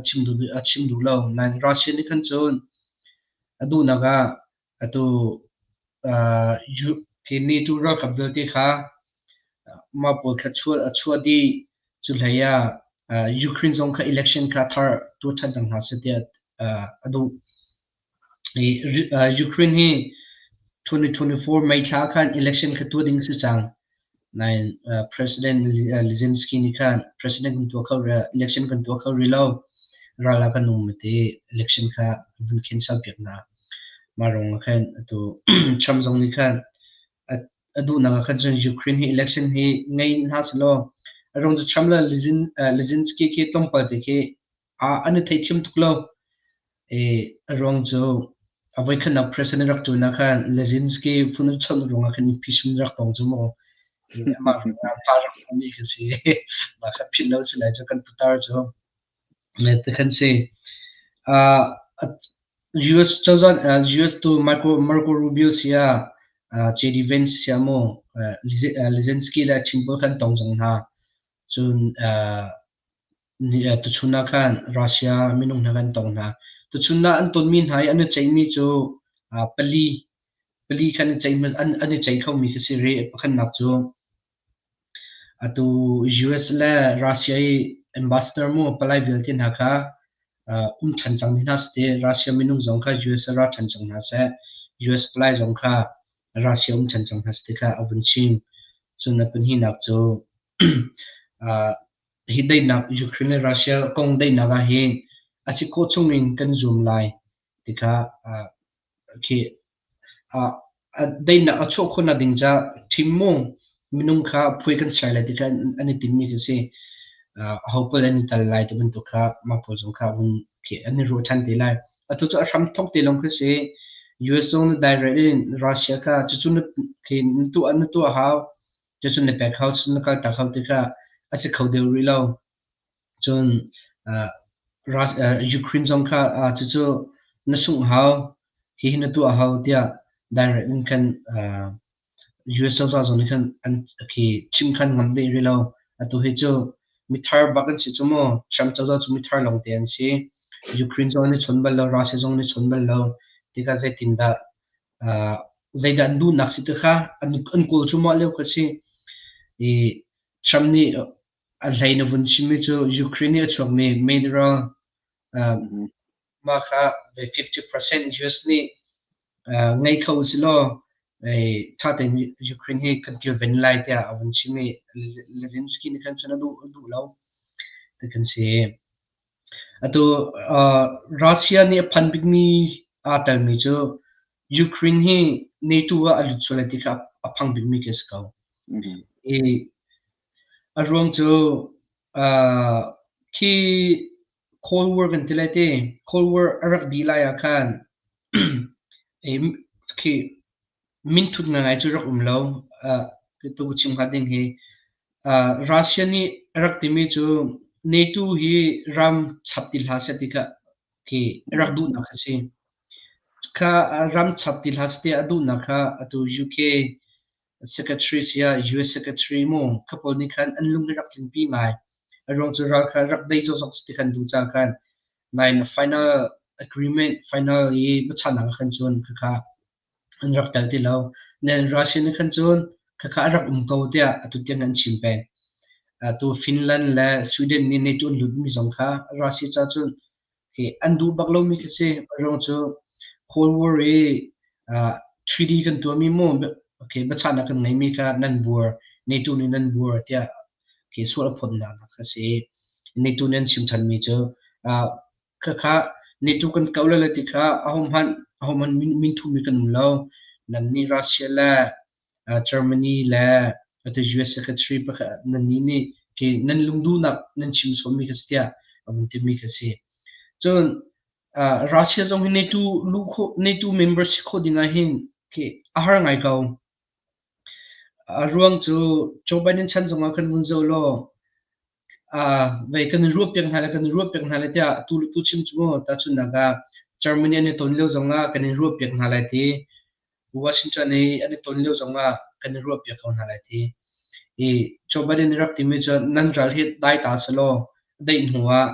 chim duh lo. Nain Russia nih khan cun a duhnak ah atu khi NATO ralkap vialte kha mah pawl kha a chuah dih. Cu hlei ah Ukraine zong kha election kha thar tuah ṭhan cang hna seh tiah a duh. Ukraine hi 2024 May thla khan election kha tuah ding a si cang. Nain President Zelensky nih khan President kan tuah kho election kan tuah kho rih lo. Ral ah kan um ti election kha vun cancel piak hna. Mah ruang ah khan atu Trump zong nih khan a duhnak ah khan cun Ukraine hi election hi ngei hna selaw a ruang cu Trump le Zelensky khi tlawmpal te khi an i theithiam tuk lo. I a ruang cu a voikhatnak president rak ṭuan ah khan Zelensky phun a chawnh ruangah khan impeachment rak tong cu mu. Amah ruangah pa rak hmumi khi si. Mah kha philh lo si lai cu kan putar cu. Ti khan si. US cozah US tu Marco Rubio si ah JD Vance si ah mu Zelensky le Chin pawl khan tong cang hna. Cun tuchun ah khan Russia minung hna kan tong hna. Tuchun ah an tonmi hna i an i ceihmi cu pali pali khan an i ceih khomi khi si rih. Pakhatnak cu atu US le Russia i ambassador mu palai vialte hna kha um ṭhan cang hna seh. Russia minung zong kha US ah ra ṭhan cang hna seh. US palai zong kha Russia um ṭhan cang hna seh ti kha a vun chim. Cun a pahnihnak cu hi daihnak Ukraine le Russia kong daihnak ah hin a si khawh chung in kan zum lai ti kha khi daihnak a chuah khawhnak ding ca ṭhim mu minung kha phui kan ser lai ti kha an i timmi khi si. Aho pawl an i tal lai ti bantuk kha mah pawl zong kha vun khi an i ruah ṭhan te lai. Atu cu a hram thawk te lawng khi si. US zong nih direct in Russia kha cucu na khi na tuah hau. Cucun na pek hau, cun na kaltak hau tikah a si kho deuh rih lo. Cun Ukraine zong kha cucu na sungh hau, hihi na tuah hau tiah direct in khan US cozah zong nih khan an khi chim khan ngam ve rih lo. Atu hi cu mithar bak an si cu mu. Trump cozah cu mithar lawngte an si. Ukraine zong an i chawn bal lo, Russia zong an i chawn bal lo. Tikah zeitindah zeidah an duhnak si ti kha an kawl cuahmah lio kha si. I Trump nih a hlei na vun chimmi cu Ukraine nih a chuakmi mineral mah kha 50% US nih ngei kho usih law ṭha tein Ukraine hi kan kilven lai tiah a vun chim i Zelensky nih khan cun a duh lo ti kan si. Atu Russia nih a phan bikmi aa telmi cu Ukraine hi NATO ah a lut sual lai ti kha a phang bikmi khi a si ko. I a ruang cu khi Cold War kan ti lai ti, Cold War a rak dih lai ah khan khi minthut ngaingai cu rak um lo. Tu chim hnga ding hi Russia nih a rak timi cu NATO hi ram chap ti hlah seh ti kha khi a rak duhnak a si. Kha ram chap ti hlah seh ti a duhnak kha atu UK secretary siah US secretary mu kha pawl nih khan an lung hi rak tlingpi ngai. A ruang cu ral kha rak dei zokzok ti khan duh ca khan nain final agreement final i biachahnak ah khan cun khakha an rak tel ti lo. Nain Russia nih khan cun khakha a rak um ko tiah atu tiang an chim peng. Atu Finland le Sweden nih NATO an lutmi zong kha Russia ca cun hi an duh bak lomi khi si. A ruang cu Cold War i treaty kan tuahmi mu okay biachahnak kan ngeimi kha nan buar NATO nih nan buar tiah khi sual a phawtnak kha si. NATO nih an chim thanmi cu khakha NATO kan kau le ti kha ahohmanh ahohmanh min thumi kan um lo. Nan nih Russia le Germany le atu US Secretary pakhat nannih nih khi nan lungduhnak nan chim sawmmi kha si tiah a vun timi kha si. Cun Russia zong hi NATO luh khawh NATO member si khawh ding ah hin khi a har ngai ko. A ruang cu Joe Biden chan zong ah khan vun zoh law vei kan i ruahpiak hna lai kan i ruahpiak hna lai tiah tu le tu chim cu mu tahchunhnak ah Germany an i ton lio zong ah kan in ruahpiak hna lai ti Washington i an i ton lio zong ah kan i ruahpiak ko hna lai ti. I Joe Biden nih rak timi cu nan ral hi dai ta selaw daih hnu ah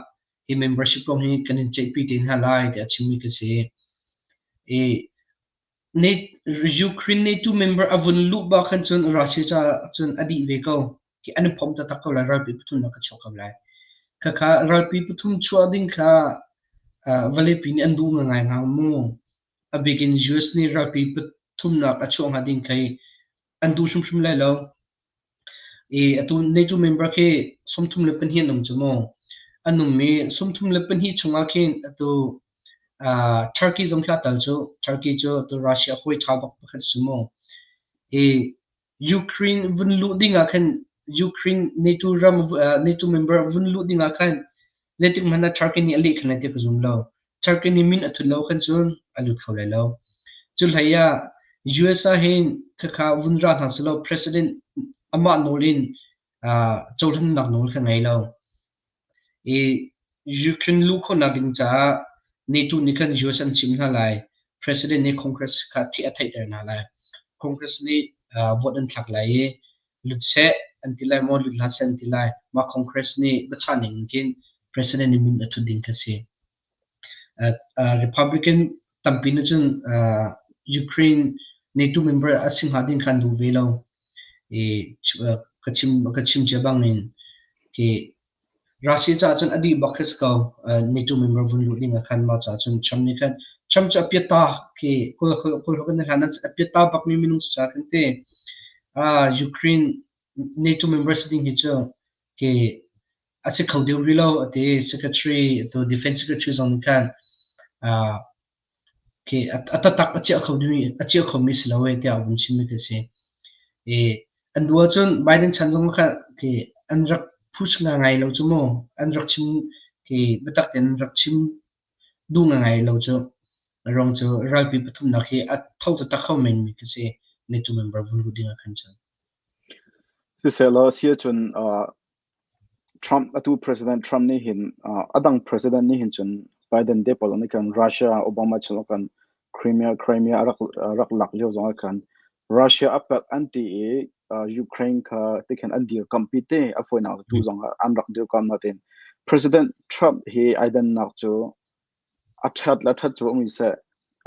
hi membership kong hi kan in ceihpi te hna lai tiah a chimmi ka si. I Ukraine NATO member a vun luh bak khan cun Russia caah cun a dih ve ko. Hi an i phomh taktak ko lai, ralpi pathumnak ka chuak ko lai. Khakha ralpi pathum chuah ding kha vawleipi nih an duh ngai hnga mu. A bik in US nih ralpi pathumnak a chuah hnga ding khi an duh hrimhrim lai lo. I atu NATO member khi 32 an um cu mu. An um i 32 chungah khin atu Turkey zong khi aa tel cu. Turkey cu atu Russia hawi ṭha bak pakhat si mu. I Ukraine vun luh ding ah khan Ukraine NATO ram NATO member vun luh ding ah khan zeitik hmanh ah Turkey nih a leh khan lai ti ka zum lo. Turkey nih min a thut lo khan cun a lut kho lai lo. Cu hlei ah US ah hin khakha vun ra hna selaw president amah nawl in cohlannak nawl kha ngei lo. I Ukraine luh khawhnak ding caah NATO nih khan US an chim hna lai. President nih Congress kha thih a theihter hna lai. Congress nih vote an thlak lai i lut seh an ti lai maw lut hlah seh an ti lai. Mah Congress nih biachah ning in khin President nih min a thut ding kha si. Republican tampi nih cun Ukraine NATO member a si hnga ding kha an duh ve lo. I ka chim ka chim cia bangin hi Russia caah cun a dih bak khi si ko. NATO member vun luh ding ah khan mah caah cun Trump nih khan Trump cu a piata khi kawl kawl kan hlan a piata bak mi minung cu kan ti. Ukraine NATO member si ding hi cu khi a si kho deuh rih lo a ti. Secretary atu defense secretary zong nih khan khi a taktak a chiah kho ding a chiah khomi si lo ee tiah a vun chimmi khi si. I an duh ahcun Biden chan zong kha khi an rak push ngai lo cu mu. An rak chim khi biatak tein an rak chim duh ngai lo cu. A ruang cu ralpi pathumnak hi a tho taktak kho menmi khi si. NATO member vun luh ding ah khan cun. Siseh law si ahcun. Trump atu President Trump nih hin adang president nih hin cun Biden te pawl nih khan Russia Obama chung khan Crimea Crimea rak rak lak lio zong ah khan Russia a pelh an ti i Ukraine kha ti khan an dirkampi te a fawinak tu zong ah an rak dirkamh natin President Trump hi ai dannak cu a ṭhat le ṭhat cu um seh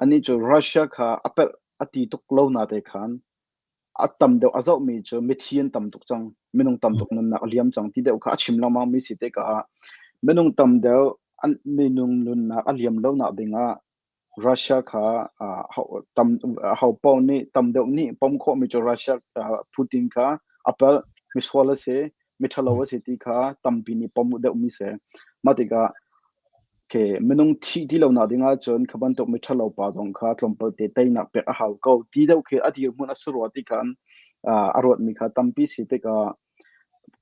anih cu Russia kha a pelh a ti tuk lo na te khan a tam deuh a zohmi cu mithi an tam tuk cang minung tam tuk nunnak a liam cang ti deuh kha a chim lengmang mi si tikah minung tam deuh an minung nunnak a liam lonak dingah Russia kha tam ho paoh nih tam deuh nih pom khawhmi cu Russia Putin kha a palh misual a si miṭhalo a si ti kha tampi nih pom deuhmi si. Mah tikah ke minung thih ti lonak ding ahcun kha bantuk miṭhalo pa zong kha tlawmpal te teinak pek a hau ko ti deuh khi a dirhmun a si rua ti khan a ruatmi kha tampi si tikah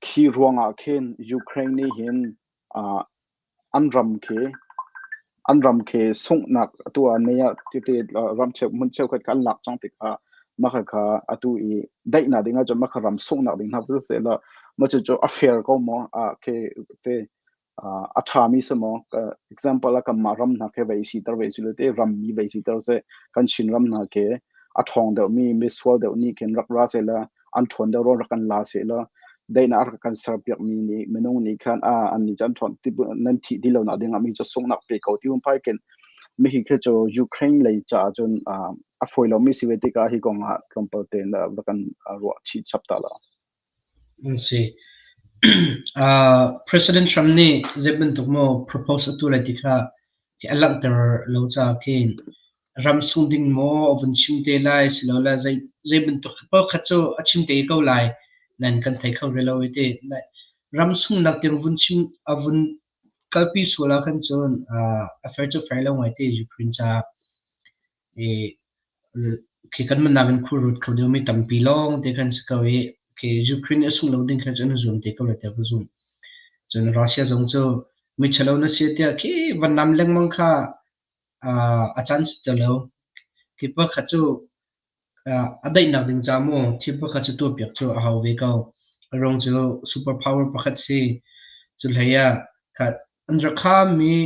khi ruangah khin Ukraine nih hin an ram khi an ram khi sunghnak atu ah nei ah tete ram cheu hmun cheukhat kha an lak cang tikah mah kha atu i daihnak ding ahcun mah kha ram sunghnak ding hna va seh law mah cucu a fair ko maw a ke te a ṭhami si maw example ah kanmah ram hna khi vei siter ve si te rammi vei siter seh kan Chin ram hna khi a ṭhawng deuhmi misual deuh nih khin rak ra seh la an ṭhawn deuh rak kan la seh law daihnak a rak kan serpiakmi nih minung nih khan a an nih cu an ṭhawn ti nan thih ti lonak dingah mi cu sunghnak pe ko ti um phai khin mihi khi cu Ukraine lei caah cun a fawi lomi si ve tikah hi kong ah tlawmpal tein va kan ruah chih chap ta lo. An si. President Trump nih zei bantuk maw propose a tuah lai ti kha a langhter lo caah khin ram sung ding maw a vun chim te lai silole zei zei bantuk pakhat cu a chim te ko lai nan kan thei kho rih lo i ti. Ram sungnak tiang vun chim a vun kalpi sual ah khan cun a fair cu fair lo ngai te Ukraine caah. I khi kan man nakin khulrut kho deuhmi tampi lawng te khan si ko i khi Ukraine a sungh lo ding kha cu an zuam te ko lai tiah ka zumh. Cun Russia zong cu mi ṭhalo na si tiah khi van nam lengmang kha a caan si ti lo. Khi pakhat cu a daihnak ding ca maw thil pakhat cu tuahpiak cu a hau ve ko. A ruang cu super power pakhat si. Cu hlei ah an rak khammi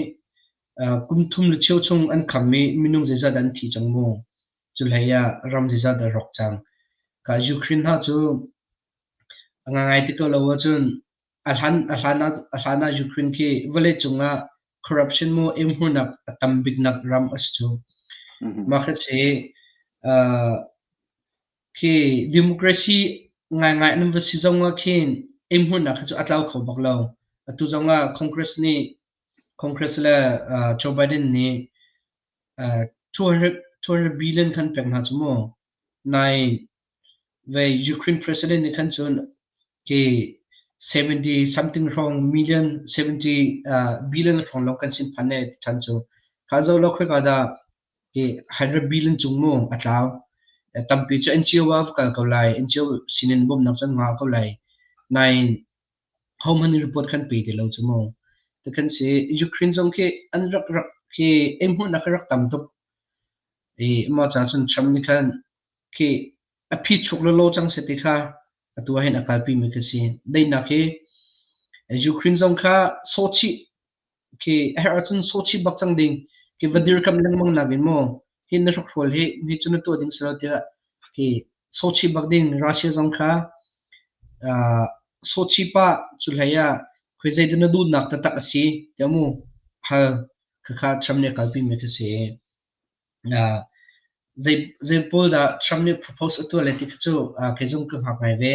kum thum le cheu chung an kham i minung zeizat dah an thi cang mu. Cu hlei ah ram zeizat dah rawk cang. Ka Ukraine hna cu a ngangai ti ko lo ahcun a hlan a hlan ah a hlan ah Ukraine khi vawleicung ah corruption mu emhurnak a tam biknak ram a si cu. Mah kha si khi democracy ngaingai an va si zong ah khin emhurnak kha cu a tlau kho bak lo. Atu zong ah Congress nih Congress le Joe Biden nih 200 billion khan pek hna cu mu. Nai vei Ukraine president nih khan cun khi 70 something hrawng million 70 billion hrawng lawng kan sin phan ne ti than cu. Kha zo lo khoi ka dah khi 100 billion cung mu a tlau. Tampi cu NGO ah va kal ko lai. NGO sinin bawmhnak cu an ngah ko lai. Nain hohmanh nih report khan pe ti lo cu mu. Tikhan si Ukraine zong khi an rak rak khi eihmuhnak khi rak tam tuk. I mah ca cun Trump nih khan khi a phi chuk lawlaw cang seh ti kha atu ah hin a kalpi mi khi si. Daihnak hi Ukraine zong kha sawhchih khi a herh ahcun sawhchih bak cang ding. Khi va dirkamh lengmang nakin maw hi na hrokhrawl hi hi cu na tuah ding si lo tiah khi sawhchih bak ding Russia zong kha sawhchih pah cu hlei ah khoi zeidah na duhnak taktak a si tiah mu hal khakha Trump nih a kalpi mi khi si. Zei zei pawl dah Trump nih propose a tuah lai ti kha cu kei zong ka hngak ngai ve.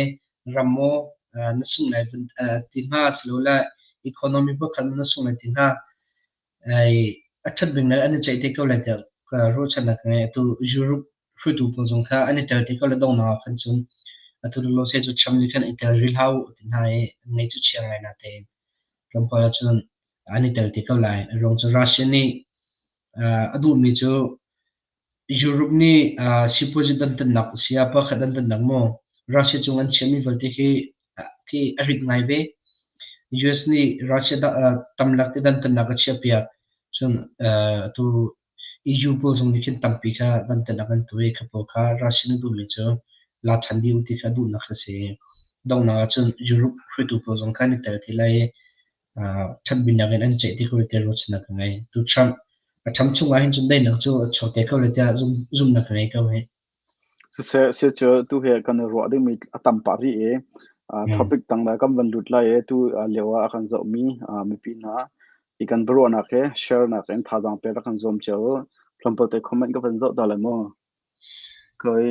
Ram maw na sungh lai vun ti hnga silole economy pakhat na sungh lai ti hnga. A ṭhat bik an i ceih te ko lai tiah ruahchannak ka ngei. Atu Europe hruaitu pawl zong kha an i tel te ko lai donghnak ah khan cun atu lawlaw cu Trump nih khan i tel rih hlah u ti hna i an ngaih cu chia ngai natein tlawmpal ahcun an i tel te ko lai. A ruang cu Russia nih a duhmi cu Europe nih sipuazi dantatnak siah pakhat dantatnak maw Russia cung an chiahmi vialte khi khi a rit ngai ve. US nih Russia tamlak te dantatnak a chiahpiak. Cun atu EU pawl zong nih khin tampi kha dantatnak an tuah i kha pawl kha Russia nih duhmi cu la ṭhan dih u ti kha duhnak a si. Donghnak ahcun Europe hruaitu pawl zong kha an i tel te lai i ṭhatbiknak in an ceih te ko lai tiah ruahchannak ka ngei. Tu Trump a ṭham chung ahhin cun daihnak cu a chuak te ko lai tiah zumhnak ka ngei ko hih. Siseh, sia cu tu he kan i ruah dingmi a tam pah rih i topic dang le kan van lut lai i tu lio ah a kan zohmi mipi hna hi kan biaruahnak he share nak in thazaang pek rak kan zuam cio u. Tlawmpal te comment ka van zoh ta lai mu. Koi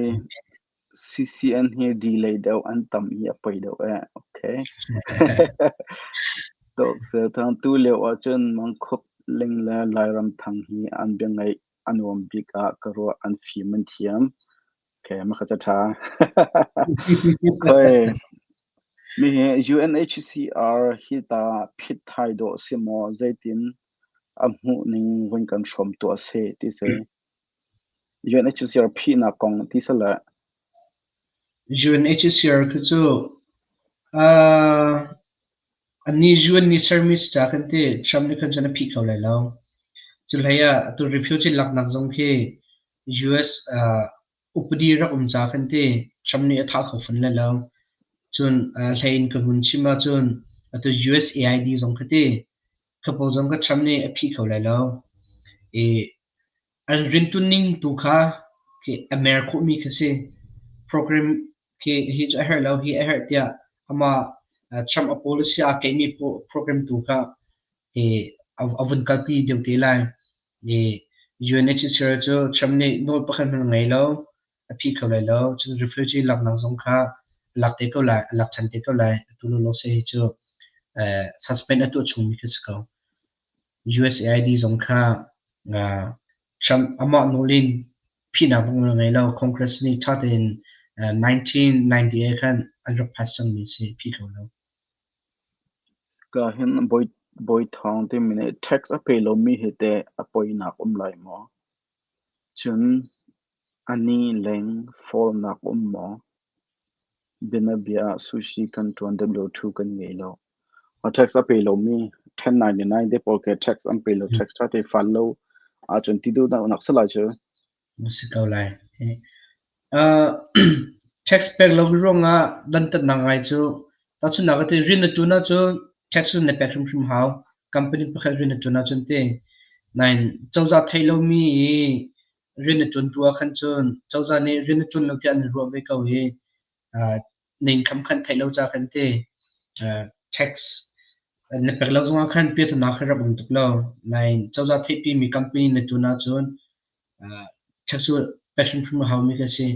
CCN hi delay deuh an tam i a poi deuh eh. Okay. Tok se thang tu lio ahcun Mangkhup Ling le Lairam Thang hi an bia ngaih a nuam bik ah ka ruah an fim an thiam. Okay, maka ca ṭha. Khoi mi hi UNHCR hi ta phit thai dawh si maw zeitin a hmuh ning vun kan hrawm tuah seh ti si. UNHCR phihnak kong ti si le. UNHCR khi cu Annih UN nih sermi si ca kan ti. Trump nih khan cun a phih kho lai lo. Cu hlei ah atu refugee laknak zong khi US upadi rak um ca kan ti. Trump nih a thah kho fawn lai lo. Cun hlei in ka hun chim ahcun atu USAID zong kha ti. Kha pawl zong kha Trump nih a phih kho lai lo. I an rianṭuan ning tu kha khi a mer khawhmi kha si. Program khi hi cu a herh lo, hi a herh tiah amah Trump a policy aa keihmi program tu kha hi a vun kalpi deuh te lai. I UNHCR cu Trump nih nawl pakhat hmanh a ngei lo, a phih kho lai lo. Cun refugee laknak zong kha a lak te ko lai, a lak ṭhan te ko lai. Atu lawlaw se hi cu suspend a tuah chungmi khi si ko. USAID zong kha Trump amah nawl in phihnak nawl a ngei lo. Congress nih ṭha tein 1998 khan an rak pass cangmi si, phih kho lo. Ka hin Bawi Thawng timi nih tax a pe lomi hi teh a poinak um lai maw? Cun a ni leng fawlnak um maw? Bianabia ah sushi kan ṭuan W2 kan ngei lo. Tax a pe lomi 1099 te pawl khi tax an pe lo, tax ṭha te fal lo ahcun ti duhnak nak si lai cu. Na si ko lai. Tax pek lo ruangah dantatnak ngai cu tahchunhnak ah ti rian na ṭuan ahcun tax cu na pek hrimhrim hau. Company pakhat rian na ṭuan ahcun ti. Nain cozah theih lomi i rian na ṭuan tu ah khan cun cozah nih rian na ṭuan lo tiah an ruah ve ko i na income khan theih lo ca khan ti tax na pek lo zongah khan piahtana kha rak um tuk lo. Nain cozah theihpimi company na ṭuan ahcun tax cu pek hrimhrim a haumi kan si.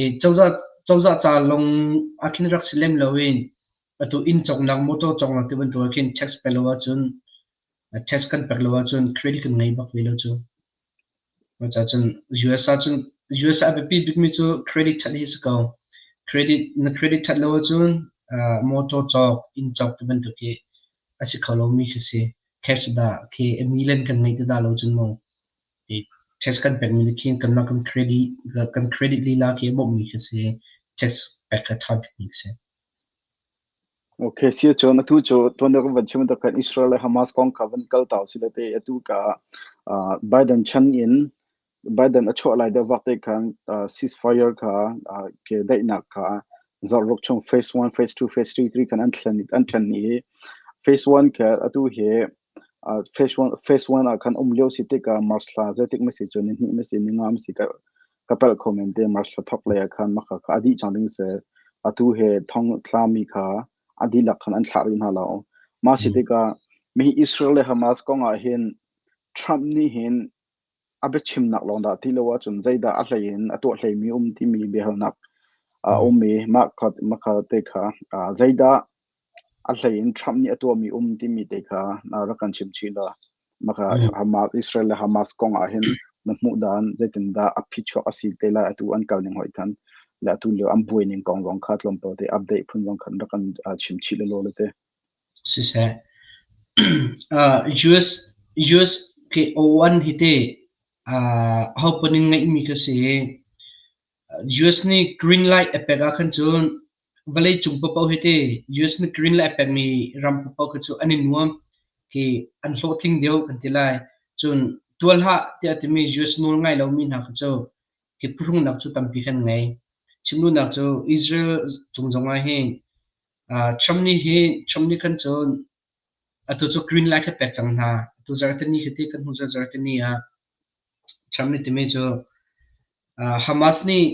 I cozah ca lawng ah khin rak si lem loin atu inn cawknak, motor cawknak ti bantuk ah khin tax pek lo ahcun tax kan pek lo ahcun credit kan ngei bak ve lo cu. Cucaah US ahcun US ah a biapi bikmi cu credit ṭhat hi si ko. Credit na credit ṭhat lo ahcun motor cawk, inn cawk ti bantuk hi a si kho lomi khi si. Cash dah khi a million kan ngeih ti dah lo cun mu i tax kan pekmi nih khin kanmah kan credit lila khi a bawmhmi khi si. Tax pek kha ṭha bikmi khi si. Okay, si cun atu cu tuan deuh kan van chim bantuk khan Israel le Hamas kong kha van kal ta usih law te atu ka Biden chan in Biden a chuah lai deuh vak te khan ceasefire kha ke daihnak kha zarh ruk chung phase 1, phase 2, phase 3 3 khan an thlen i phase 1 kha atu hi phase 1 ah khan um lio si tikah March thla zeitik ma si cu ni hnih ma si ni nga ma si ka palh kho men te March thla thok lei ah khan maka kha a dih cang ding si. Atu he thong thlami kha a dihlak khan an thlah rih hna lo. Mah si tikah mi Israel le Hamas kong ah hin Trump nih hin a biachimnak lawng dah ti lo ahcun zeidah a hlei in a tuah hleimi um timi biahalnak a um i mah kha mah kha te kha zeidah a hlei in Trump nih a tuahmi um timi te kha rak kan chim chih law. Maka Hamas Israel le Hamas kong ah hin na hmuh dan zeitindah a phichuak a si te lai atu an kal ning hoi khan le atu lio an buai ning kong zong kha tlawmpal te update phun zong khan rak kan chim chih lelaw le te. Siseh. US ke O1 hi te ho panin ngeihmi kha si. US nih green light a pek ah khan cun vawleicung paohpaoh hi ti US nih green light a pekmi ram paohpaoh kha cu an i nuam khi an hlawhtling deuh kan ti lai. Cun tual hlah tiah timi US nawl ngai lomi hna kha cu hi phuhrungnak cu tampi kan ngei. Chim duhnak cu Israel cung zongah hin. Trump nih hi Trump nih khan cun atu cu green light kha pek cang hna. Atu zarhteni khi ti kan hnu zarhteni ah Trump nih timi cu Hamas nih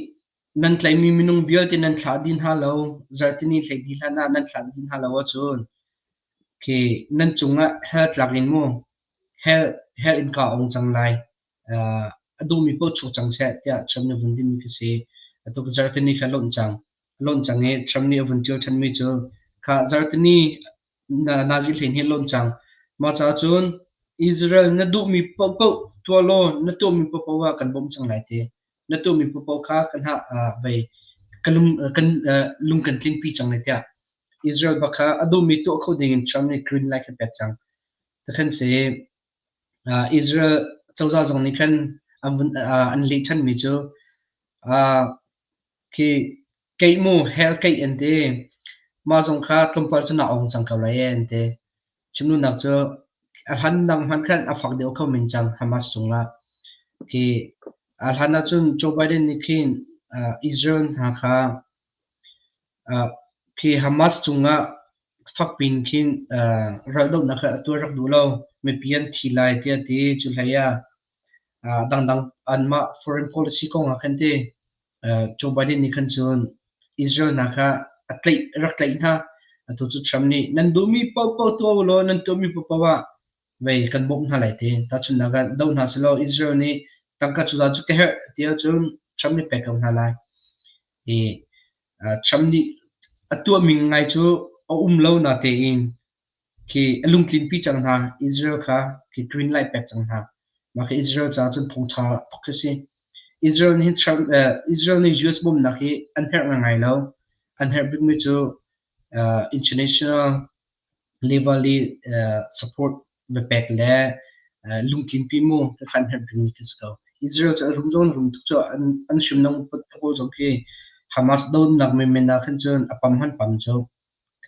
nan tlaihmi minung vialte nan thlah dih hna lo, zarhteni 12 hlan ah nan thlah dih hna lo ahcun khi nan cungah hell tlak in mu hell hell innka a ong cang lai. A duhmi paoh chuak cang seh tiah Trump nih a vun timi khi si. Atu zarhteni kha a lonh cang. A lonh cang i Trump nih a vun ṭial ṭhanmi cu kha zarhteni nazi 12 a lonh cang. Mah caah cun Israel na duhmi paohpaoh tuah law na tuahmi paohpaoh ah kan bawmh cang lai ti. Na tuahmi paohpaoh kha kan hah vei kan lung kan lung kan tlingpi cang lai tiah Israel bak kha a duhmi tuah kho dingin Trump nih green light a pek cang. Takhan si Israel cozah zong nih khan an vun an leh ṭhanmi cu khi keih mu hell keih an ti. Mah zong kha tlawmpal cun a ong cang ko lai ee an ti. Chimduhnak cu a hlan dang hmanh khan a fak deuh kho men cang Hamas cungah. Khi a hlan ahcun Joe Biden nih khin Israel hna kha khi Hamas cungah fakpi in khin raldohnak kha a tuah rak duh lo. Mipi an thi lai tiah a ti. Cu hlei ah dangdang anmah foreign policy kong ah khan ti Joe Biden nih khan cun Israel hna kha a tlaih rak tlaih hna. Atu cu Trump nih nan duhmi paohpaoh tuah u law nan tuahmi paohpaoh ah vei kan bawmh hna lai ti. Tahchunhnak ah doh hna sehlaw Israel nih tangka cu zat cu ka herh ti ahcun Trump nih pek ko hna lai. I Trump nih a tuahmi ngai cu a um lo natein khi a lungtlinpi cang hna. Israel kha khi green light pek cang hna. Mah khi Israel caah cun thawngṭha tuk khi si. Israel nih Trump, Israel nih US bawmhnak hi an herh ngai lo. An herh bikmi cu international level i support va pek le lungtlinpi mu ka an herh bikmi khi si ko. Israel cu a rum zong rum tuk cu an hrimnam pawl zong khi Hamas donak menmen ah khan cun a pam han pam cu.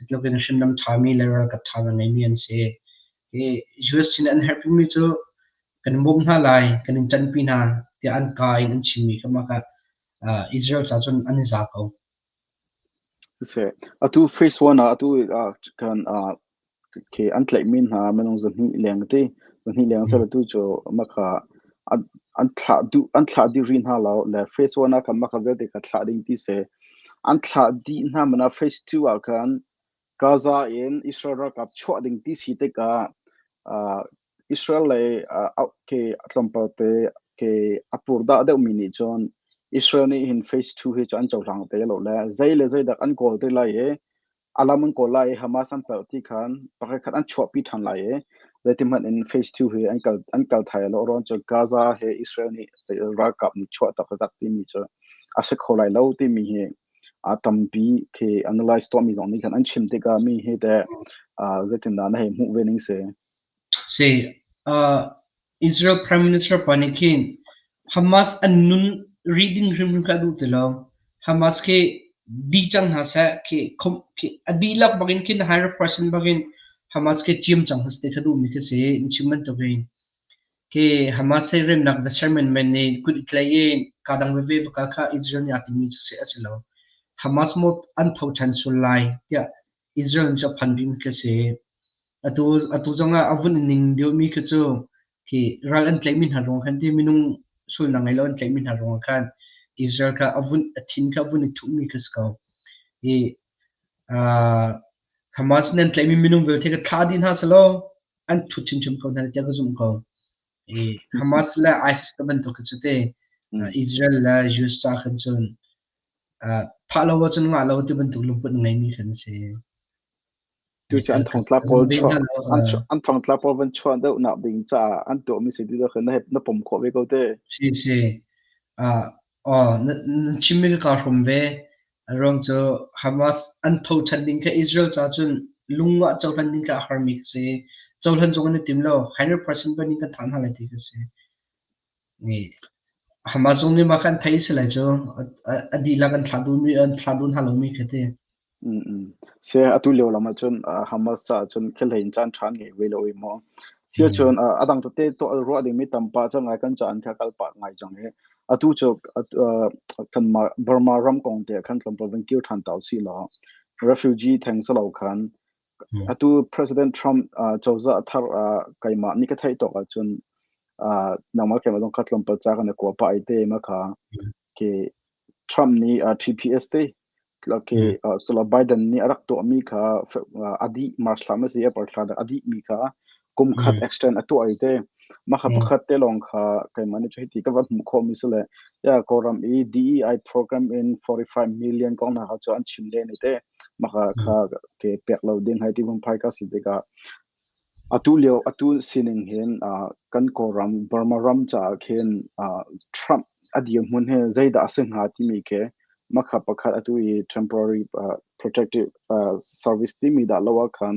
Tluk in hrimnam ṭhami le ralkap ṭha ngeimi an si. Hi US sin an herh bikmi cu kan in bawmh hna lai, kan in ṭanpi hna tiah an kaa in an chimmi kha mah kha Israel ca cun an i za ko. Siseh, atu phase one ah atu kan khi an tlaihmi hna minung 200 leng ti 200 leng sel atu cu maka an thlah duh an thlah dih rih hna lo le phase one ah khan maka vialte kha thlah ding ti si an thlah dih hna mana phase two ah khan Gaza in Israel ralkap chuah ding ti si tikah Israel lei ke tlawmpal te ke a purdah deuhmi nih cun Israel nih hin phase two hi cu an cohlang te lo le zei le zei dak an kawl te lai i a lam an kawl lai i Hamas an palh ti khan pakhat khat an chuahpi ṭhan lai i zeiti hmanh in phase two hi an kal thai lo ruang cu Gaza he Israel nih ralkap nih chuah tak tak timi cu a si kho lai lo timi hi a tampi khi analyze tuahmi zong nih khan an chim tikah mi hi teh zeitindah na hei hmuh ve ning si? Si, Israel Prime Minister pa nih khin Hamas an nun rih ding hrimhrim kha a duh ti lo. Hamas khi dih cang hna seh, khi khi a dihlak bakin khin 100% bakin Hamas khi ciam cang hna seh ti kha duhmi khi si. In chim bantukin khi Hamas he remnak va ser menmen nih kut i tlaih i kaa dang veve va kal kha Israel nih aa timmi cu si a si lo. Hamas maw an tho ṭhan sual lai tiah Israel nih cu a phan bikmi khi a si. Atu zongah a vun i ning deuhmi khi cu khi ral an tlaihmi hna ruang khan ti minung sualnak ngei lo an tlaihmi hna ruangah khan Israel kha a vun a thin kha a vun i ṭhuhmi khi a si ko. I Hamas nih an tlaihmi minung vialte kha thlah dih hna sehlaw an ṭhut chinchin ko hna tiah ka zumh ko. I Hamas le ISIS te bantuk khi cu te Israel le US ca khan cun thah lo ahcun ngah lo ti bantuk lungput ngeimi kan si. Tu cu an thongtla pawl chuah an thongtla pawl van chuah deuh nak ding caah an tuahmi si ti khan na pom khawh ve ko te. Si si. Na chimmi ka kaa hrawm ve. A ruang cu Hamas an tho ṭhan ding kha Israel ca cun lungah cohlan ding kha a harmi ka si. Cohlan zong an i tim lo. 100% ban in kan thah hna lai ti ka si. Nih Hamas zong nih mah kha an theih si lai cu. A dihlak an thlah duhmi an thlah duh hna lomi kha ti. Se atu lio lam ahcun Hamas caah cun khelhlei in caan ṭha an ngei ve lo i maw. Sia cun a dang tete tuah ruah dingmi tampa cu ngai kan caan kha kal pah ngai cang i atu cu kanmah Burma ram kong te khan tlawmpal van kir ṭhan ta usih law. Refugee theng si lo khan atu President Trump cozah thar keimah nih ka theih tawk ahcun nangmah keimah zong kha tlawmpal ca kan i kua pah i te ma kha ke Trump nih TPS te ke solo Biden nih a rak tuahmi kha a dih March thla ma si April thla a dih mi kha kum khat extend a tuah i te mah kha pakhat te lawng kha keimah nih cu hiti ka va hmuh khawhmi si le ya Kawlram i DEI program in 45 million kong hna kha cu an chim len i te mah kha kha ke pek lo ding hai ti vun phai ka si tikah atu lio atu sining hin kan Kawlram Burma ram caah khin Trump a dirhmun hi zeidah a si hnga timi khi mah kha pakhat atu i temporary protective service timi dah lo ah khan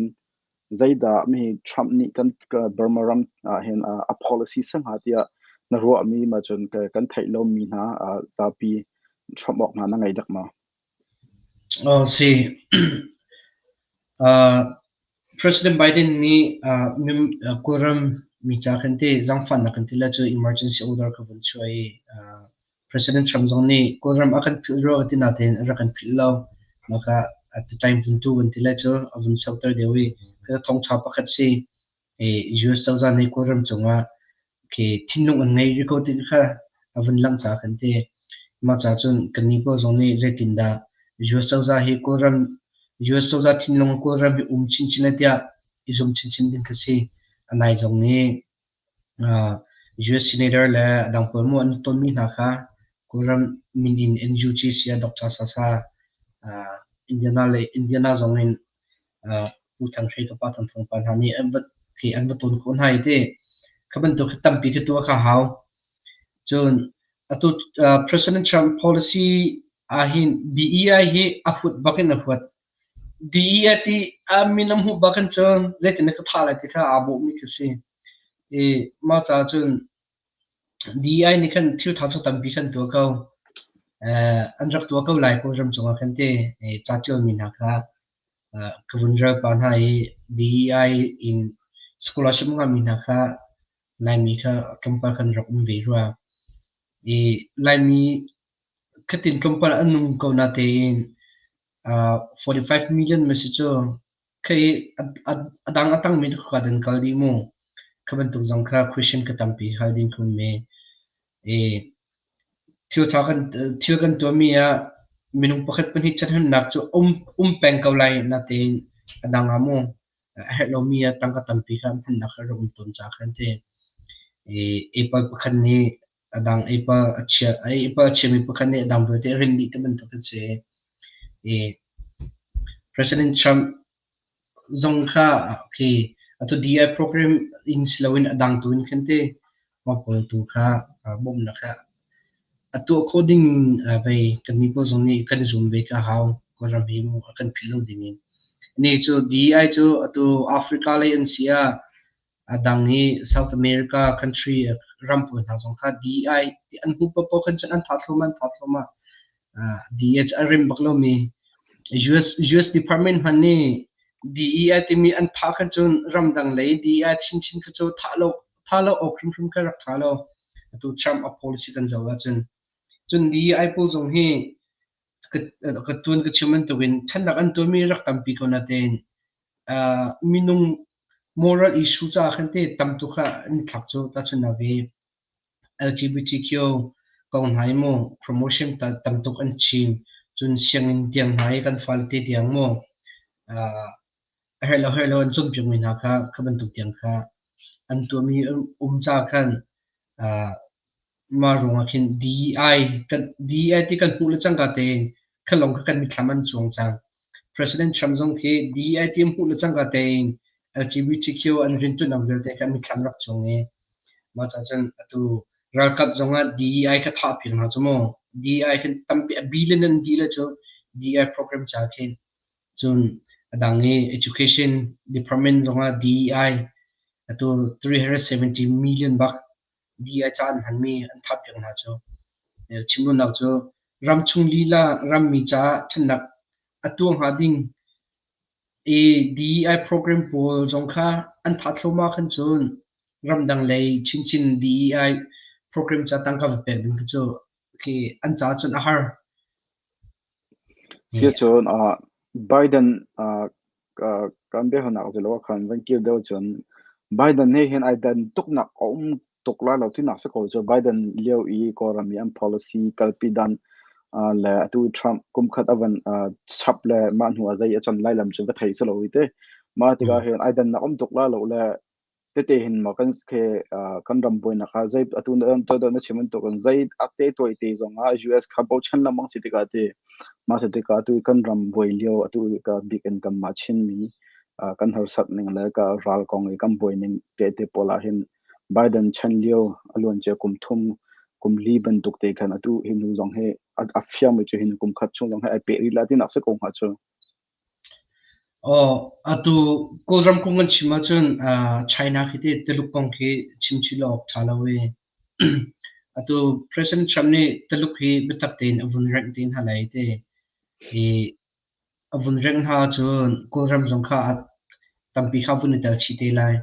zeidah mi Trump nih kan Burma ram ah hin a policy si hnga tiah na ruahmi ma cun kan theih lomi hna zapi Trump awk hna na ngei dak maw? Oh, si. President Biden nih Kawlram mi ca khan ti zaangfahnak kan ti le cu emergency order ka vun chuah i President Trump zong nih Kawlram a kan philh rua ka ti nain a rak kan philh lo. Mah kha time vun tu kan ti lai cu a vun sauter deuh i thawngṭha pakhat si. I US cozah nih Kawlram cungah khi thinlung an ngei rih ko ti kha a vun langh caah kan ti. Mah caah cun kannih pawl zong nih zeitindah US cozah hi Kawlram US cozah thinlung Kawlram hi um chinchin lai tiah i zum chinchin ding kha si. A nai zong nih US Senator le a dang pawl maw an i tonmi hna kha Kawlram min in NUG sia Dr. Sasa Indiana le Indiana zong in Pu Thang Hre ka pa Thang Thang pa hna nih an va khi an va ton khawh hna i ti kha bantuk khi tampi khi tuah kha hau. Cun atu President Trump policy ahhin DEI hi a huat bak in a huat. DEI ti a min a hmuh bak in cun zeitin dah ka thah lai ti kha aa bawhmi khi si. I mah caah cun DEI nih khan thil ṭha cu tampi khan tuah ko. An rak tuah ko lai Kawlram cungah khan ti ca ṭialmi hna kha ka vun rel pah hna i DEI in scholarship ngahmi hna kha Laimi kha tlawmpal kan rak um ve rua. I Laimi khatin tlawmpal an um ko natein 45 million ma si cu khi a dang a tangmi khua dan kal dih mu. Kha bantuk zong kha question ka tampi hal ding khun me. I thil ṭha kan thil kan tuahmi ah minung pakhat pahnih ṭhathnemnak cu um peng ko lai natein a dang ah mu a herh lomi ah tangka tampi kha an hmannak kha rak um tawn caah khan ti. I apple pakhat nih a dang apple a chia apple a chiami pakhat nih a dang vialte a rin dih ti bantuk an si. I President Trump zong kha khi atu DI program in si loin a dang tu in khan ti mah pawl tu kha bawmhnak kha a tuah khawh ding in vei kannih pawl zong nih kan i zum ve ka hau. Kawlram hi mu a kan philh lo ding in. Ni cu DI cu atu Africa lei an si ah a dang i South America country ram pawl hna zong kha DI ti an hmuh paohpaoh khan cun an tha thluahmah an tha thluahmah. DI cu a rem bak lomi US Department hmanh nih DEI timi an thah khan cun ramdang lei DEI chinchin kha cu thah lo thah lo awk hrimhrim kha rak tha lo. Atu Trump a policy kan zoh ahcun. Cun DEI pawl zong hi ka tuan ka chim bantukin ṭhatnak an tuahmi rak tampi ko natein minung moral issue caah khan te tam tuk kha an i thlak cu tahchunhnak i LGBTQ kong hna hi mu promotion tam tuk an chim cun sianginn tiang hna i kan fale te tiang mu a herh lo herh lo an cawnpiakmi hna kha kha bantuk tiang kha an tuahmi um caah khan Mah ruangah khin DEI kan DEI ti kan hmuh le cangka tein kha lawng kha kan mitthlam an cuang cang. President Trump zong khi DEI ti a hmuh le cangka tein LGBTQ an rianṭuannak vialte kha mitthlam rak cuang i mah caah cun atu ralkap zongah DEI kha thah piak hna cu mu. DEI khin tampi a billion an dih le cu DEI program caah khin cun a dang i education department zongah DEI atu 370 million bak di a caan hmanmi an thahpiak hna cu chimrunak cu ramchung lila rammi caah ṭhatnak a tuah hnga ding i DEI program pawl zong kha an thah thluahmah khan cun ramdang lei chinchin DEI program ca tangka va pek ding khi cu khi an caah cun a har. Si cun. Biden kan biahalnak a si lo ahkhan van kir deuh cun Biden he hin ai dan tuknak a um tuk lai lo tinak si ko cu. Biden lio i Kawlram i an policy kalpi dan le atu Trump kum khat a van chap le mah hnu ah zei a can lai lam cu ka thei si lo i te. Mah tikah hin ai dannak um tuk lai lo le tete hin maw kan khe kan ram buainak ah zei atu na chim bantuk in zei a te tuai te zong ah US kha bochan lengmang si tikah ti mah si tikah atu kan ram buai lio atu ka bik in kanmah Chinmi kan harsat ning le ka ral kong i kan buai ning te te pawl ah hin Biden chan lio a luancia kum thum kum li bantuk te khan atu hi nu zong hi a fiang mi cu hin kum khat chung zong hi ai peh rih la tinak si ko hnga cu. Aw, atu Kawlram kong kan chim ahcun China khi ti Tuluk kong khi chim chih lo awk ṭha lo i atu President Trump nih Tuluk hi biatak tein a vun rengh te hna lai ti i a vun rengh hna ahcun Kawlram zong kha tampi kha a vun i tel chih te lai.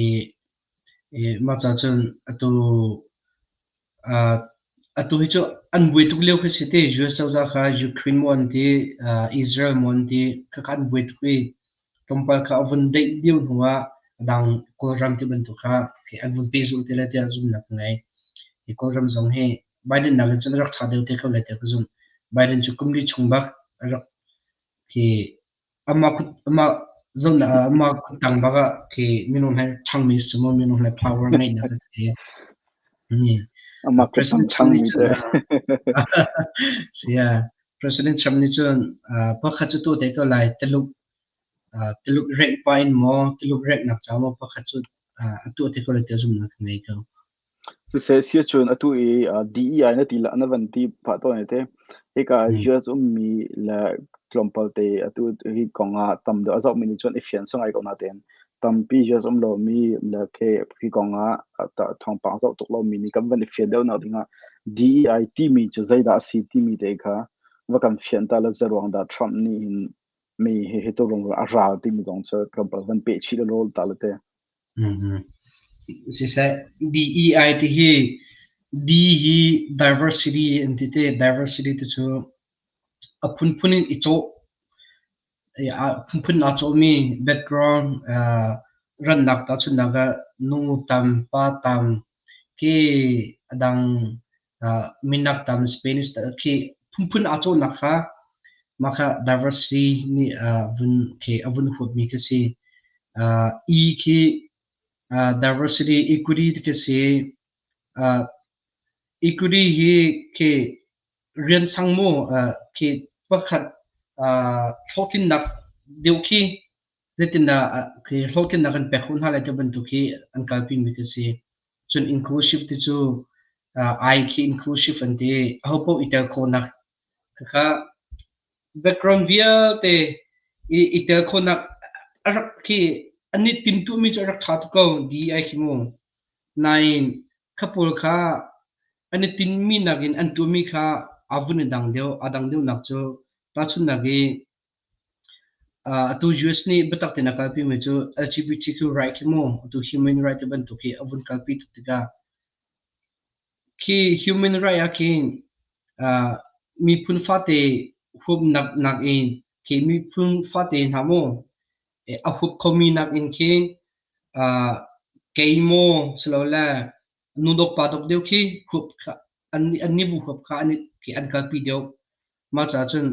I mah ca cun atu atu hi cu an buai tuk lio khi si ti. US cozah kha Ukraine maw an ti, Israel maw an ti, khakha an buai tuk i tlawmpal kha a vun daih lio hnu ah a dang Kawlram ti bantuk kha an vun pehzulh te lai tiah zumhnak ka ngei. Hi Kawlram zong hi Biden nakin cun a rak ṭha deuh te ko lai tiah ka zumh. Biden cu kum li chung bak a rak khi Amah kut amah zohnak ah amah kuttang bak ah khi minung he ṭhangmi si maw minung he power ngeihnak a si. Amah kuttang President Trump nih ṭhangmi cun te. sia President Trump nih cun pakhat cu tuah te ko lai Tuluk Tuluk rengh pah in maw Tuluk renghnak ca maw pakhat cu a tuah te ko lai tiah zumhnak ka ngei ko. Siseh siacun atu i DEI na ti na van ti phah tawn te. Hika US ummi le tlawmpal te atu hi kong ah tam deuh a zohmi nih cun i fian sangai ko natein tampi US um lomi le khi hi kong ah thawngpang zoh tuk lomi nih kan van i fian deuh nak dingah DEI timi cu zeidah a si timi te kha va kan fian ta le zeruang dah Trump nih hin mi hi hi tu rung a ral timi zong cu tlawmpal van peh chih le rawl ta le te. Siseh, DEI ti hi D hi diversity an ti te. Diversity ti cu a phunphun in i cawh. A phunphun aa cawhmi background rannak tahchunhnak ah nu tam, pa tam, khi a dang minak tam, Spanish khi phunphun aa cawhnak kha mah kha diversity nih a vun khi a vun huapmi khi si. E khi diversity equity ti khi si. Equity hi khi rian sang mu khi pakhat hlawhtlinnak deuh khi zeitindah khi hlawhtlinnak kan pek khawh hna lai ti bantuk hi an kalpi mi khi si. Cun inclusive ti cu I khi inclusive an ti. Ahopaoh i tel khawhnak khakha background vialte i tel khawhnak a rak khi an i timhtuahmi cu a rak ṭha tuk ko DEI khi mu. Nain kha pawl kha an i tinhmi nakin an tuahmi kha aa vun i dang deuh. Aa dang deuhnak cu tahchunhnak i atu US nih biatak tein a kalpimi cu LGBTQ right khi mu atu human right ti bantuk hi a vun kalpi tuk tikah khi human right ah khin miphun fate huapnak nakin khi miphun fate hna mu a huap khomi nakin khin kei maw silole nu dawk pa dawk deuh khi huap kha an ni vu huap kha an kalpi deuh. Mah caah cun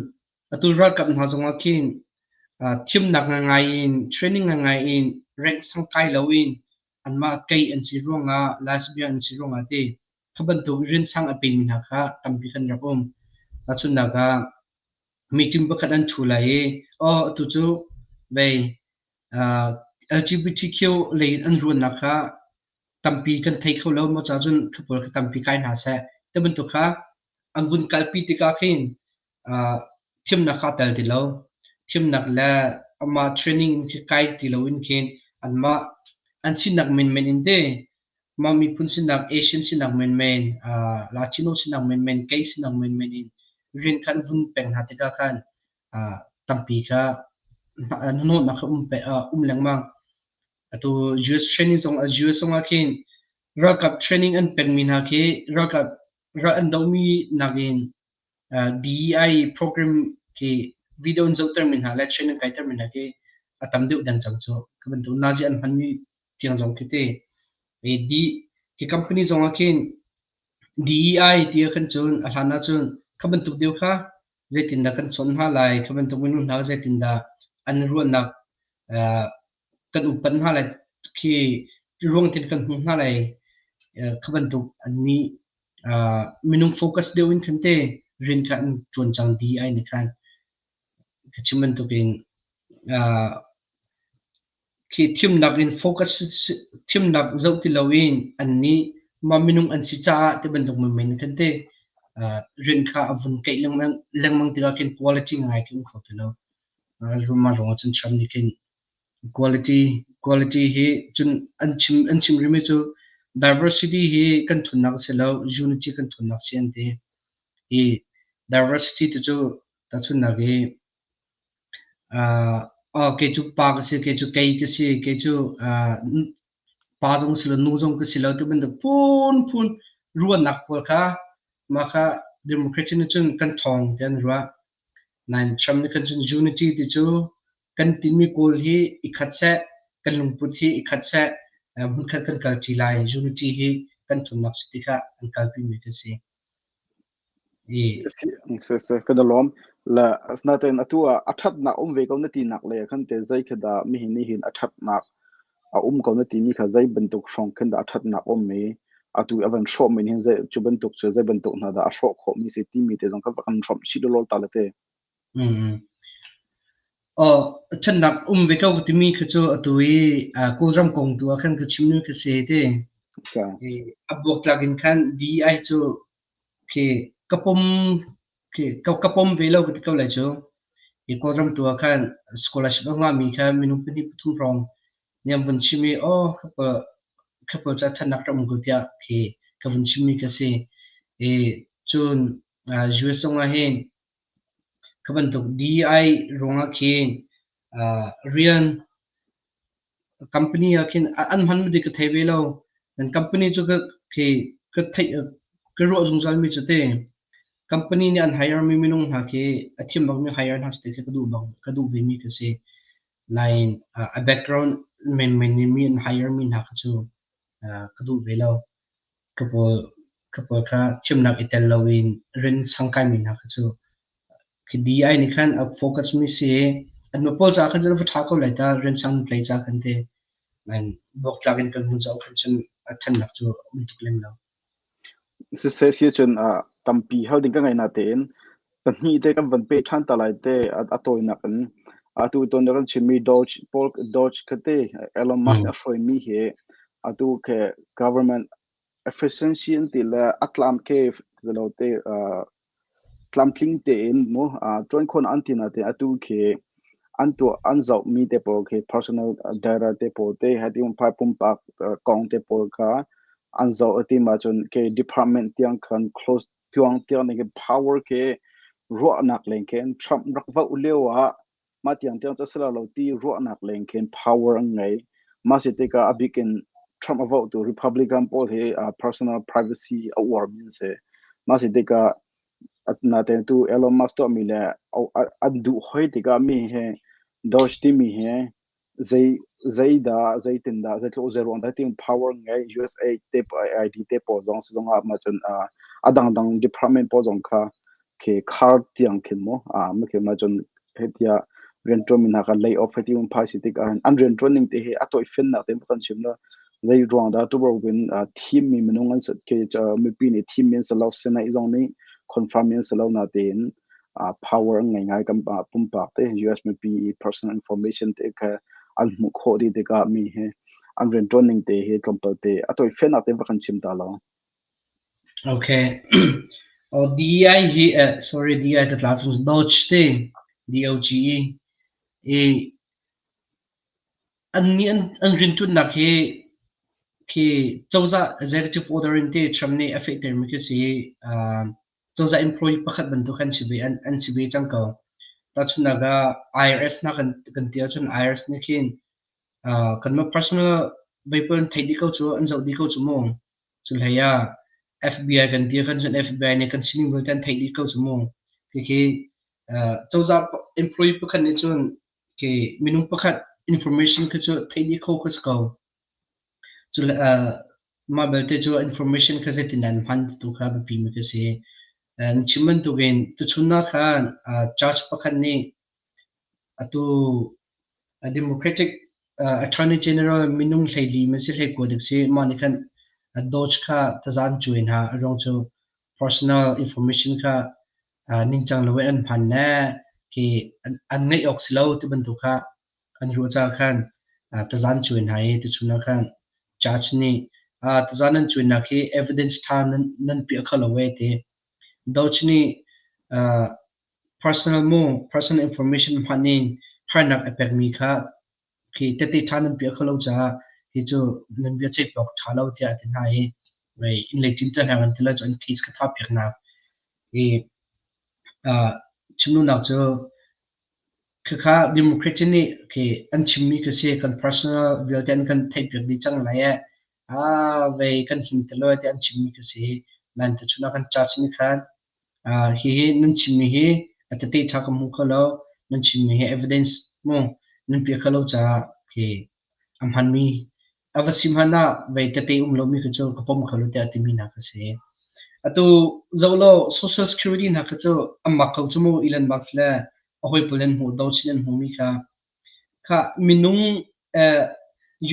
atu ralkap hna zongah khin thiamnak ngangai in training ngangai in rank sang kai loin anmah kei an si ruangah lesbian an si ruangah ti kha bantuk rian sang a pemi hna kha tampi kan rak um. Tahchunhnak ah meeting pakhat an ṭhu lai i aw atu cu vei LGBTQ lei in an ruannak kha tampi kan thei kho lo maw ca cun kha pawl kha tampi kai hna seh ti bantuk kha an vun kalpi tikah khin thiamnak kha a tel ti lo. Thiamnak le amah training khi kai ti loin khin anmah an sinak menmen in te mah miphun sinak Asian sinak menmen Latino sinak menmen kei sinak menmen in rian kha an vun pek hna tikah khan tampi kha hnahnawhnak kha um lengmang. Atu US training zong US zongah khin ralkap training an pekmi hna khi ralkap ral an dohmi nakin DEI program khi video an zohtermi hna le train an kaitermi hna khi a tam deuh deng cang cu. Khi bantuk nazi an hmanmi tiang zong khi ti. I D hi company zong ah khin DEI ti ah khan cun a hlan ahcun kha bantuk deuh kha zeitindah kan chawnh hna lai, kha bantuk minung hna zeitindah an ruahnak kan upat hna lai khi ruang tein kan hmuh hna lai. Kha bantuk an nih minung focus deuh in khan te rian kha an ṭuan cang DEI nih khan. Ka chim bantukin Khi thimnak in focus thimnak zoh ti loin annih mah minung an si caah ti bantuk menmen khan ti rian kha a vun keih lengmang lengmang tikah khin quality ngai khi um kho ti lo. Mah ruangah cun Trump nih khin quality quality hi cun an chim rihmi cu diversity hi kan ṭhawnnak a si lo, unity kan ṭhawnnak si an ti. Hi diversity ti cu tahchunhnak i Kei cu pa ka si, kei cu kei ka si, kei cu pa zong si lo, nu zong ka si lo ti bantuk phunphun ruahnak pawl kha mah kha Democrat nih cun kan ṭhawng tiah an ruah. Nain Trump nih khan cun unity ti cu kan tinhmi kawl hi i khat seh, kan lungput hi i khat seh, hmunkhat kan kalṭi lai, unity hi kan ṭhawnnak si ti kha an kalpimi ka si. Kan i lawm. Le asinain atu ah a ṭhatnak um ve ko na tinak lei ah khan teh zei khi dah nihin ni hin a ṭhatnak a um ko na timi kha zei bantuk hrawng khin dah a ṭhatnak um i atu a van hrawhmi nih hin zei cu bantuk cu zei bantuk hna dah a hrawh khawhmi si timi te zong kha va kan hrawmh chih lawlaw ta le te. Aw, ṭhatnak um ve ko timi kha cu atu i Kawlram kong tu ah khan ka chimmi ka si te. I a buaktlak in khan DEI cu Khi ka pom khi ka pom ve lo ka ti ko lai cu. Hi Kawlram tu ah khan scholarship a ngahmi kha minung pahnih pathum hrawng nih an vun chim i aw ka pawl cu ṭhatnak rak um ko tiah khi ka vun chimmi ka si. I cun US zong ah hin kha bantuk DEI ruangah khin rian Company ah khin an hman ding ka thei ve lo. Nan company cu ka khi ka theih ka ruah zungzal mi cu te company nih an hire mi minung hna khi a thiam bak mi hire hna seh khi ka duh bak ka duh ve mi ka si. Nain a background menmen in mi an hire mi hna kha cu ka duh ve lo. Ka pawl ka pawl kha thiamnak i tel loin rian sangkai mi hna kha cu Khi DI nih khan a focus mi si an pawl caah khan cun a va ṭha ko lai ta rian sang tlei ca khan te nain buaktlak in kan hun zoh khan cun a ṭhannak cu a um tuk lem lo. Siseh si cun tampi hal ding ka ngei na tein pahnih te kan van peh ṭhan ta lai te a tawinak in atu ton kan chimmi Doge Paul Doge khate Elon Musk a hruaimi hi atu ke government efficiency an ti le a tlam ke zalo te tlamtling tein mu ṭuan khawh an ti natein atu khi an tuah an zohmi te pawl khi personal data te pawl te hati phai pumpak kong te pawl kha an zoh a ti ma cun ke department tiang khan close tiang tiang ning power ke ruahnak leng khin Trump rak voh lio ah Mah tiangtiang cu a si lo ti ruahnak leng khin power an ngei. Mah si tikah a bik in Trump a votu Republican pawl hi personal privacy a uarmi an si. Mah si tikah natein tu Elon Musk tuahmi le an duh hoi tikah mi hi Doge timi hi zei zeidah zeitindah zeitluk zeiruang dah tiin power ngei USA te ID te pawl zong si zongah mah cun a dangdang department pawl zong kha khi khar tiang khin mu ma khi ma cun hetiah rianṭuan mi hna kha lay off heti um phai si tikah hin an rianṭuan ning te hi a tawifian nak te kan chim la zei ruang dah tuborgin thim mi minung an khi mipi nih thim mi an si lo Senate zong nih confirm mi an si lo na tein power an ngei ngai kan pumpak te US mipi personal information te kha an hmuh khawh dih tikah mi hi an rianṭuan ning te hi tlawmpal te a tawifian nak te va kan chim ta lo. Okay. Oh, DEI hi sorry DEI ka tla chung Doge te D-O-G-E i an nih an rianṭuannak hi khi cozah executive order in te Trump nih a fehtermi khi si. Cozah employee pakhat bantuk an si ve an si ve cang ko. Tahchunhnak ah IRS hna kan ti ahcun IRS nih khin kanmah personal vehicle an theih dih ko cu an zoh dih ko cu mu. Cuhlei ah FBI kan ti ahkhan cun FBI nih kan sining vialte an theih dih ko cu mu. Khikhi cozah employee pakhat nih cun khi minung pakhat information khi cu theih dih kho ka si ko. Cu le mah belte cu information kha zeitin an hman tu kha biapi mi ka si. An chim bantukin tuchun ah khan judge pakhat nih atu Democratic Attorney General minung 14 man si 19 dik si mah nih khan Doge kha taza an cuai hna. A ruang cu personal information kha ningcang loin an hman le khi an ngeih awk si lo ti bantuk kha an ruah caah khan taza an cuai hna i tuchun ah khan judge nih taza nan cuainak hi evidence ṭha nan piah kho lo ee ti. Doge nih personal mu personal information hman in harnak a pekmi kha khi tehte ṭha nan piah kho lo caah hi cu nan bia ceih awk ṭha lo tiah a ti hna i inn lei cinter hna kan ti lo cu an case ka thah piak hna. I chimduhnak cu khakha Democrat nih khi an chimmi khi si kan personal vialte an kan theihpiak dih cang lai ee. Vei kan him te lo tiah an chimmi khi si. Nain tuchun ah kan judge nih khan hihi nan chimmi hi a tete ṭha ka hmu kho lo. Nan chimmi hi evidence mu nan piah kho lo caah khi a hmanmi a va si hmanh ah vei tete um lomi khi cu ka pom kho lo tiah a timi hna kha si. Atu zoh law Social Security hna kha cu an mak ko cu mu Elon Musk le a hawi pawl an hmuh do chin an hmuhmi kha. Kha minung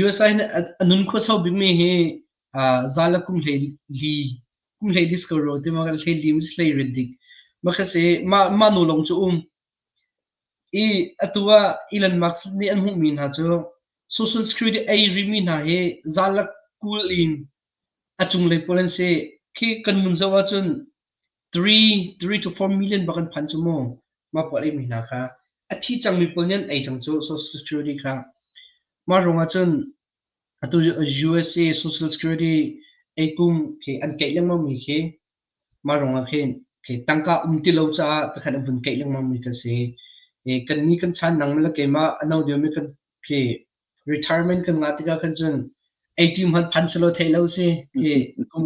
USA hin a nun khuasau bikmi hi za le kum hlei li kum hlei li si ko rua ti ma hlei li mis hlei rit dik. Mah kha si mah mah nu lawng cu um. I atu ah Elon Musk nih an hmuhmi hna cu Social Security ei rihmi hna hi za le 20 in a cunglei pawl an si. Khi kan vun zoh ahcun 3 to 4 million bak an phan cu mu. Mah pawl eimi hna kha a thi cangmi pawl nih an ei cang cu Social Security kha. Mah ruangah cun atu USA Social Security ei kum khi an keih lengmangmi khi mah ruangah khin khi tangka um ti lo caah pakhat an vun keih lengmangmi kan si. I kannih kan chan nang le keimah a no deuhmi kan khi retirement kan ngah tikah khan cun 80 hmanh phan selaw theih lo si. Khi kum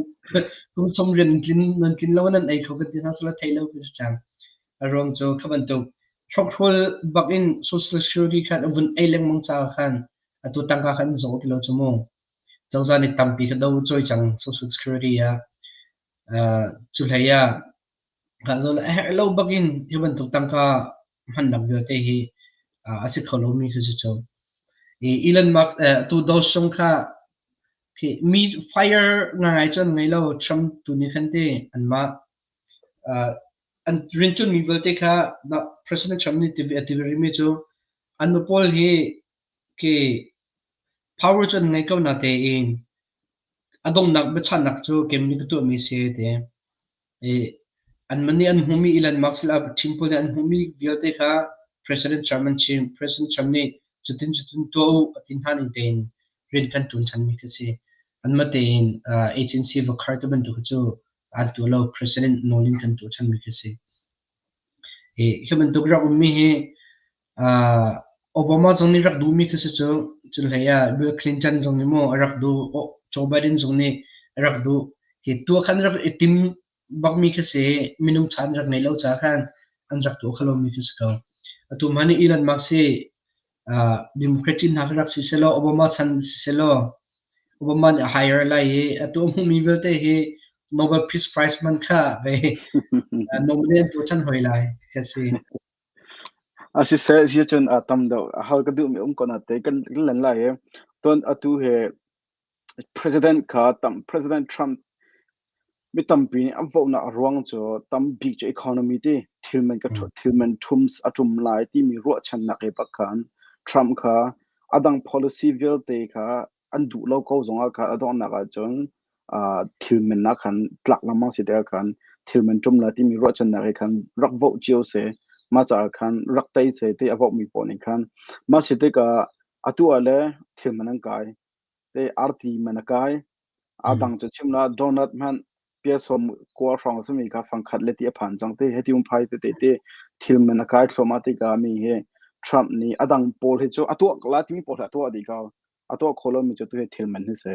90 nan tlin nan tlin lo nan ei kho kan ti hna selaw theih lo kan si cang. A ruang cu kha bantuk hrokhrawl bak in Social Security khan a vun ei lengmang caah khan atu tangka khan an zawh ti lo cu mu. Cozah nih tampi kha do cawi cang Social Security ah. Cu hlei ah a herh lo bak in hi bantuk tangka hmannak vialte hi a si kho lomi khi si cu. Elon Musk tu Dawson kha khi mi fire ngai cu an ngei lo. Trump tu nih khan ti anmah an rianṭuanmi vialte kha President Trump nih a ti rihmi cu an pawl hi khi power cu an ngei ko natein a donghnak biachannak cu keimah nih ka tuahmi a si ti. I anmah nih an hmuhmi Elon Musk le a team pawl nih an hmuhmi vialte kha President Trump an chim. President Trump nih cutin cutin tuah u a ti hna ning tein rian kan ṭuan ṭhanmi khi si. Anmah tein agency va khar ti bantuk khi cu an tuah lo. President nawl in kan tuah ṭhanmi khi si. Hi bantuk rak ummi hi Obama zong nih rak duhmi khi si cu. Cu hlei ah Bill Clinton zong nih maw a rak duh, Joe Biden zong nih a rak duh. Hi tuah khan rak i tim bakmi khi si. Minung chan rak ngei lo caah khan an rak tuah kho lomi khi si ko. Atu hmanh nih Elon Musk hi Democrat hna khi rak si sehlaw, Obama chan si sehlaw, Obama nih a hire lai i atu a hmuhmi vialte hi Nobel Peace Prize man kha ve nominate an tuah ṭhan hoi lai khi si. A siseh si cun a tam deuh a hal ka duhmi um ko na te kan lan lai i tuan atu he President kha tam President Trump mi tampi nih an vohnak a ruang cu tam bik cu economy ti thil man ka thil man ṭhum a ṭum lai timi ruahchannak he bak khan Trump kha a dang policy vialte kha an duh lo ko zongah khan a donghnak ahcun thil men ah khan tlak lengmang si tikah khan thil man ṭum la timi ruahchannak he khan rak vote cio seh. Mah caah khan rak tei seh ti a vote mi pawl nih khan mah si tikah atu ah le thil man an kai. Te arti man a kai. A dang cu chim la donut hmanh pia sawm kua hrawng a simi kha fangkhat le ti a phan cang te he ti um phai te te te thil man a kai thluahmah tikah mi hi Trump nih a dang pawl hi cu a tuah la timi pawl hi a tuah dih ko. A tuah kho lomi cu tu hi thil man hi si.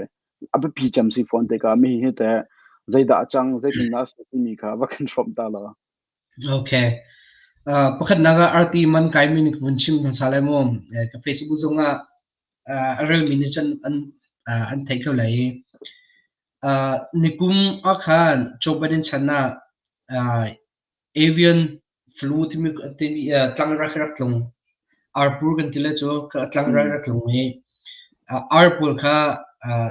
A biapi cem si fawn tikah mi hi teh zeidah a cang, zeitindah a si timi kha va kan hrawmh ta law. Okay. Pakhatnak ah arti man kaimi nih ka vun chim hmasa lai mu. Ka Facebook zong ah a relmi nih cun an theih ko lai i nikum ah khan Joe Biden chan ah avian flu timi tlangrai khi rak tlung. Arpur kan ti lai cu tlangrai rak tlung i ar pawl kha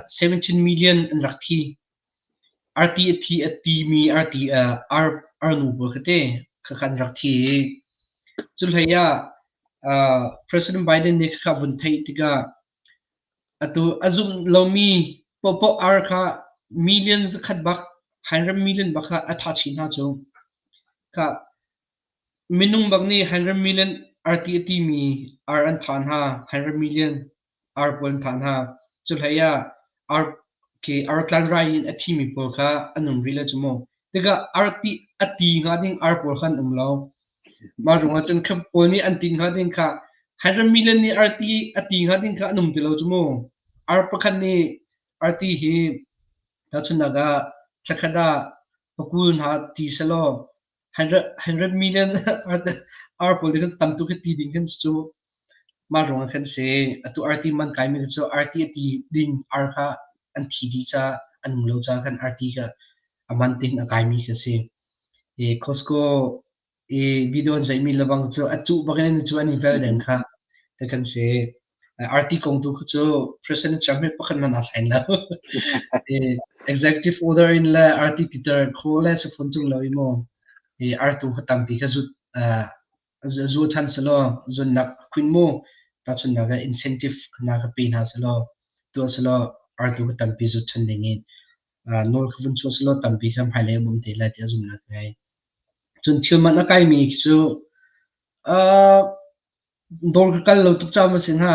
17 million an rak thi. Arti a thi a timi arti ar arnu pawl kha te khakha an rak thi i cu hlei ah President Biden nih khakha vun theih tikah atu a zumh lomi paohpaoh ar kha million zakhat bak 100 million bak kha a thah chih hna cu. Kha minung bak nih 100 million arti a timi ar an thah hna, 100 million ar pawl an thah hna. Cu hlei ah ar khi artlanrai in a thimi pawl kha an um rih lo cu mu. Tikah arti a ti hnga ding ar pawl kha an um lo. Mah ruangah cun kha pawl nih an ti hnga ding kha 100 million nih arti a ti hnga ding kha an um ti lo cu mu. Ar pakhat nih arti hi tahchunhnak ah thlakhat ah pakul hna ti selaw 100 million ar pawl nih khan tam tuk hi ti ding khan si cu. Mah ruangah khan si atu arti man kaimi cu arti a ti ding ar kha an thi dih caah an um lo caah khan arti kha a man tein a kaimi kha si. I Costco i video an zeihmi lebang cu a cuh bak in cu an i vel deng kha te kan si. Arti kong tu khu cu President Trump hi pakhat hmanh aa sign lo. Executive order in le arti titer kho le si phun tung lo i mu. I artu kha tampi kha zut zu than selaw zunnak khuin mu tahchunnak ah incentive na ka pe hna selaw tuah selaw artu kha tampi zut than ding in nawl kha vun chuah selaw tampi kha hmailei a bawm te lai tiah zumhnak ka ngei. Cun thil man a kaimi cu dawr ka kal lo tuk caah maw si hnga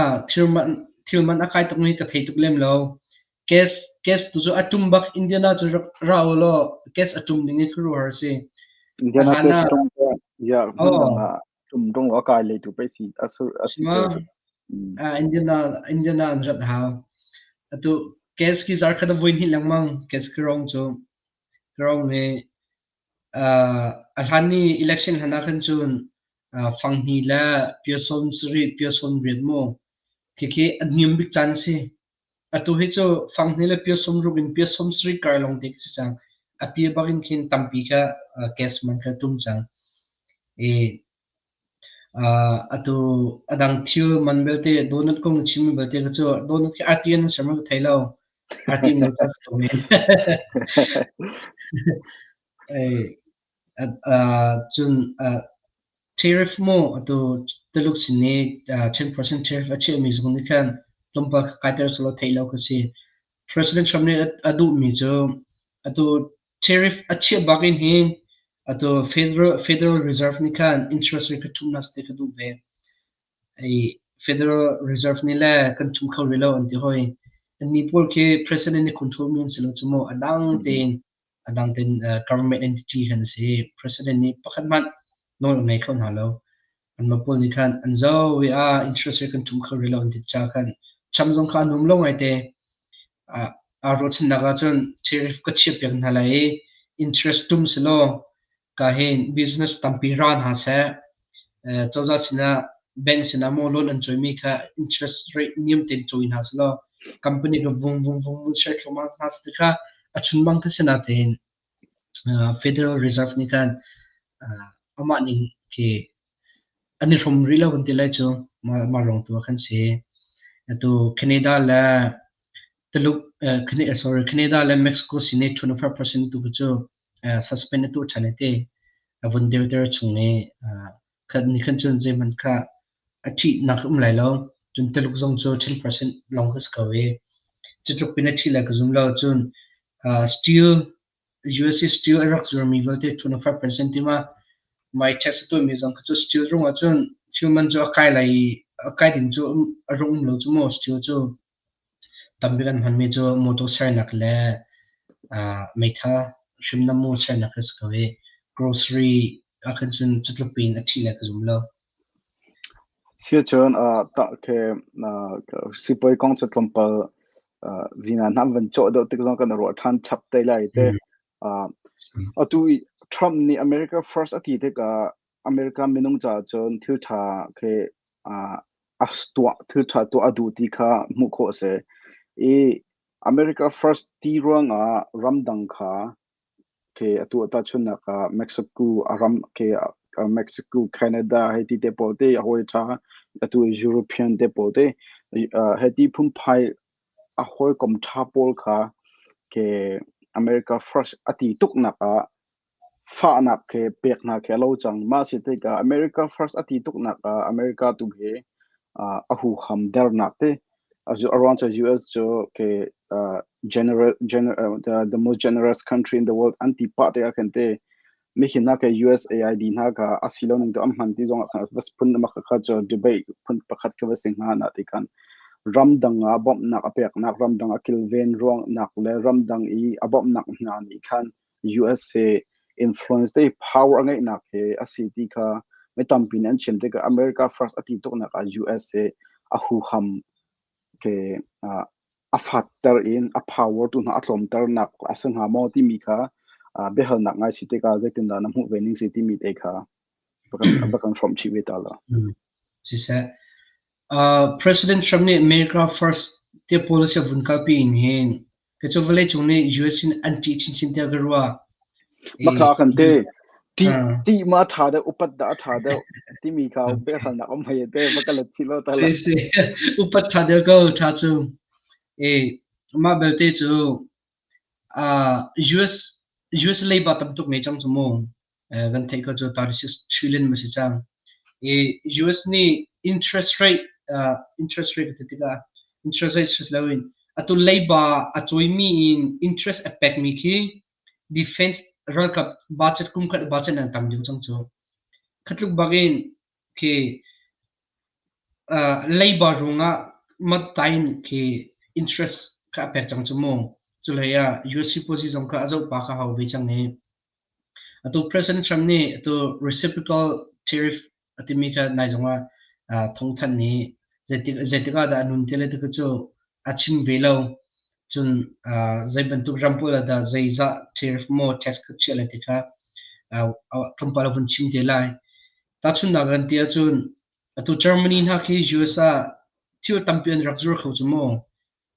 thil man a kai tukmi ka thei tuk lem lo. Gas gas tu cu a ṭum bak Indiana cu rak ra u law gas a ṭum ding i khuaruahhar a si. A Indiana hlan gas ah a ṭum ya hmun aw dang ah ṭum dong a kai lei tu pei si a sur a si sima ceu cu. Mm. Indiana Indiana an rat hau. Atu gas ki zar khat a voi hnih lengmang gas ki rong cu rong i A hlan i election hlan ah khan cun fanghni le pia sawm sarih, pia sawm riat maw khikhi a niam bik caan a si. Atu hi cu fanghni le pia sawm ruk in pia sawm sarih kar lawng te khi si cang. A pia bak in khin tampi kha gas man kha ṭum cang. I Atu a dang thil man belte donut kong na chimmi belte kha cu donut khi arti in an ser maw ka thei lo. Arti in ka ko men. Cun tariff mu atu Tuluk sin i 10% tariff a chiahmi zong nih khan tlawmpal kha kaiter selaw theih lo kha si. President Trump nih a duhmi cu atu Tariff a chiah bak in hin atu Federal Reserve nih khan interest rate kha ṭhumhnak te kha duh ve. I Federal Reserve nih le kan ṭhum kho rih lo an ti hoi. Annih pawl khi president nih control mi an si lo cu mu. A dang tein a dang tein government entity kan si. President nih pakhat hmanh nawl a ngei kho hna lo. Anmah pawl nih khan an zoh i ah interest rate kan ṭhum kho rih lo an ti caah khan Trump zong kha a num lo ngaite. Aa ruahchannak ahcun tariff ka chiahpiak hna lai i interest ṭum selaw ka hin business tampi ra hna seh. Cozah sinah bank sinah maw loan an cawimi kha interest rate niam tein cawi hna selaw company ka vung vung vung vung ser thluahmah hna seh tikha a chunmang kha si natein Federal Reserve nih khan amah ning khi an i hrawm rih lo kan ti lai cu. Mah ruang tu ah khan si. Atu Canada le Tuluk sorry Canada le Mexico sin i 25% tu cu suspend a tuah ṭhan i ti. A vun dirter chung i khat ni khan cun zeihmanh kha a ṭihnak a um lai lo. Cun Tuluk zong cu 10% lawng kha si ko i cu tluk pin a ṭih lai ka zum lo. Cun steel USA steel a rak zuarmi vialte 25% ti ma mai tax a tuahmi zong kha cu steel rung ahcun thil man cu a kai lai i a kai ding cu a rung um lo cu mu steel cu tambik an hmanmi cu motor sernak le meithal hrimnam mu sernak kha si ko i grocery ah khan cun cu tluk piin a ṭhi lai ka zum lo. Siacun tah khi sipuai kong cu tlawmpal zina hna van cawh deuh tik zong kan ruah ṭhan chap te lai te. Atu i Trump nih America First a ti tikah America minung caah cun thil ṭha khi a tuah thil ṭha tuah a duh ti kha hmuh khawh a si. I America First ti ruangah ramdang kha khi atu ah tahchunhnak ah Mexico a ram khi Mexico, Canada hei ti te pawl te a hawi ṭha atu European te pawl te hei ti phunphai a hawikom ṭha pawl kha khi America First a ti tuknak ah fahnak khi pek hna khi a lo cang. Mah si tikah America First a ti tuknak ah America tu hi a huham dernak te a ruang cu US cu khi general, general the most generous country in the world an ti pah tikah khin te mihin hna khi USAID hna kha a si lo ning tu an hman ti zong ah khan vas phun kha cu debate phun pakhat kha va si hnga na ti khan ramdang ah bawmhnak a peknak ramdang a kilven ruangnak le ramdang i a bawmhnak hna nih khan USA influence te power a ngeihnak he a si ti kha mi tampi nih an chim tikah America first a ti tuknak ah USA a huham ke a fatter in a power tu hna a tlawmternak a si hnga maw timi kha biahalnak ngai si tikah zeitindah na hmuh ve ning si timi te kha va kan hrawmh chih ve ta la. Siseh President Trump nih America First tiah policy a vun kalpi in hin Kei cu vawleicung nih US in an ṭih chinchin tiah ka ruah. Makha kan te ṭih ṭih ma ṭha deuh upat dah a ṭha deuh timi kha biahalnak um hei te va ka let chih lo ta la. Si si upat ṭha deuh ko ṭha cu. E mah belte cu US US leiba tam tuk ngei cang cu mu. Kan theih ko cu 36 trillion ma si cang. I US nih interest rate interest rate ti tikah interest rate si loin atu leiba a cawimi in interest a pekmi khi defense ralkap budget kum khat budget nan tam deuh cang cu. Khatluk bak in khi leiba ruangah mat-tain khi interest kha a pek cang cu mu. Cuhlei ah US sipuazi zong kha a zoh pa kha hau ve cang i Atu President Trump nih atu reciprocal tariff a timi kha nai zongah thawngthanh i zeitik ah dah a nun ti lai ti cu a chim ve lo. Cun zei bantuk ram pawl ah dah zeizah tariff maw tax kha chiah lai ti kha tlawmpal a vun chim te lai. Tahchunhnak kan ti ahcun atu Germany hna khi US ah thil tampi an rak zur kho cu mu.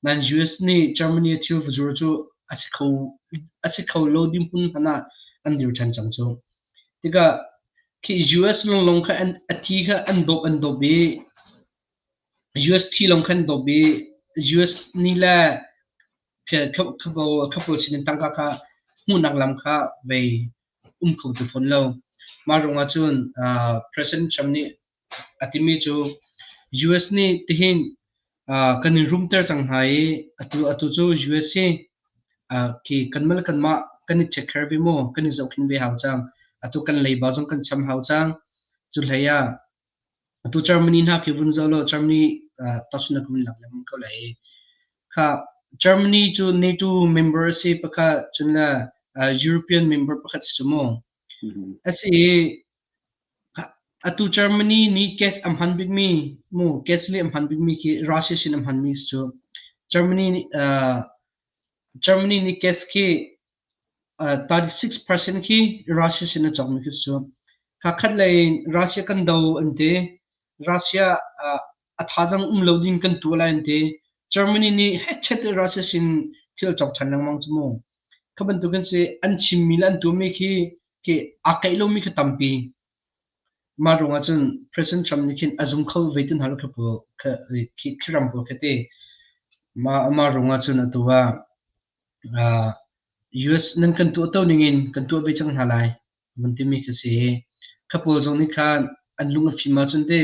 Nain US nih Germany thil va zur cu a si kho a si kho lo dirhmun hmanh ah an dir ṭhan cang cu. Tikah khi US lawnglawng kha an a thi kha an dawp i US thi lawng kha an dawp i US nih le kha pawl sinin tangka kha hmuhnak lam kha vei um kho ti fawn lo. Mah ruangah cun President Trump nih A timi cu US nih tihin kan in rumter cang hna i atu cu US hi khi kanmah le kanmah kan i take care ve maw, kan i zohkhenh ve hau cang. Atu kan leiba zong kan cham hau cang. Cu hlei ah atu Germany hna khi vun zoh law Germany tahchunhnak ka vun lak lengmang ko lai i kha Germany cu NATO member a si pakhat, cun le European member pakhat si cu mu. A si i Atu Germany nih gas a hman bikmi mu gas nih a hman bikmi khi Russia sin a hmanmi si cu. Germany nih Germany nih gas khi 36% khi Russia sin a cawkmi khi si cu. Kha lei in Russia kan do an ti. Russia a thazaang um lo ding kan tuah lai an ti. Germany nih hechet in Russia sin thil a cawk ṭhan lengmang cu mu. Kha bantukin si an chimmi le an tuahmi khi khi aa keih lomi khi tampi. Mah ruangah cun President Trump nih khin a zum kho ve ti hna lo khi pawl khi khi ram pawl khi ti. Mah mah ruangah cun atu ah US nan kan tuah to ningin kan tuah ve cang hna lai vun timi khi si. Kha pawl zong nih khan an lung a fim ahcun ti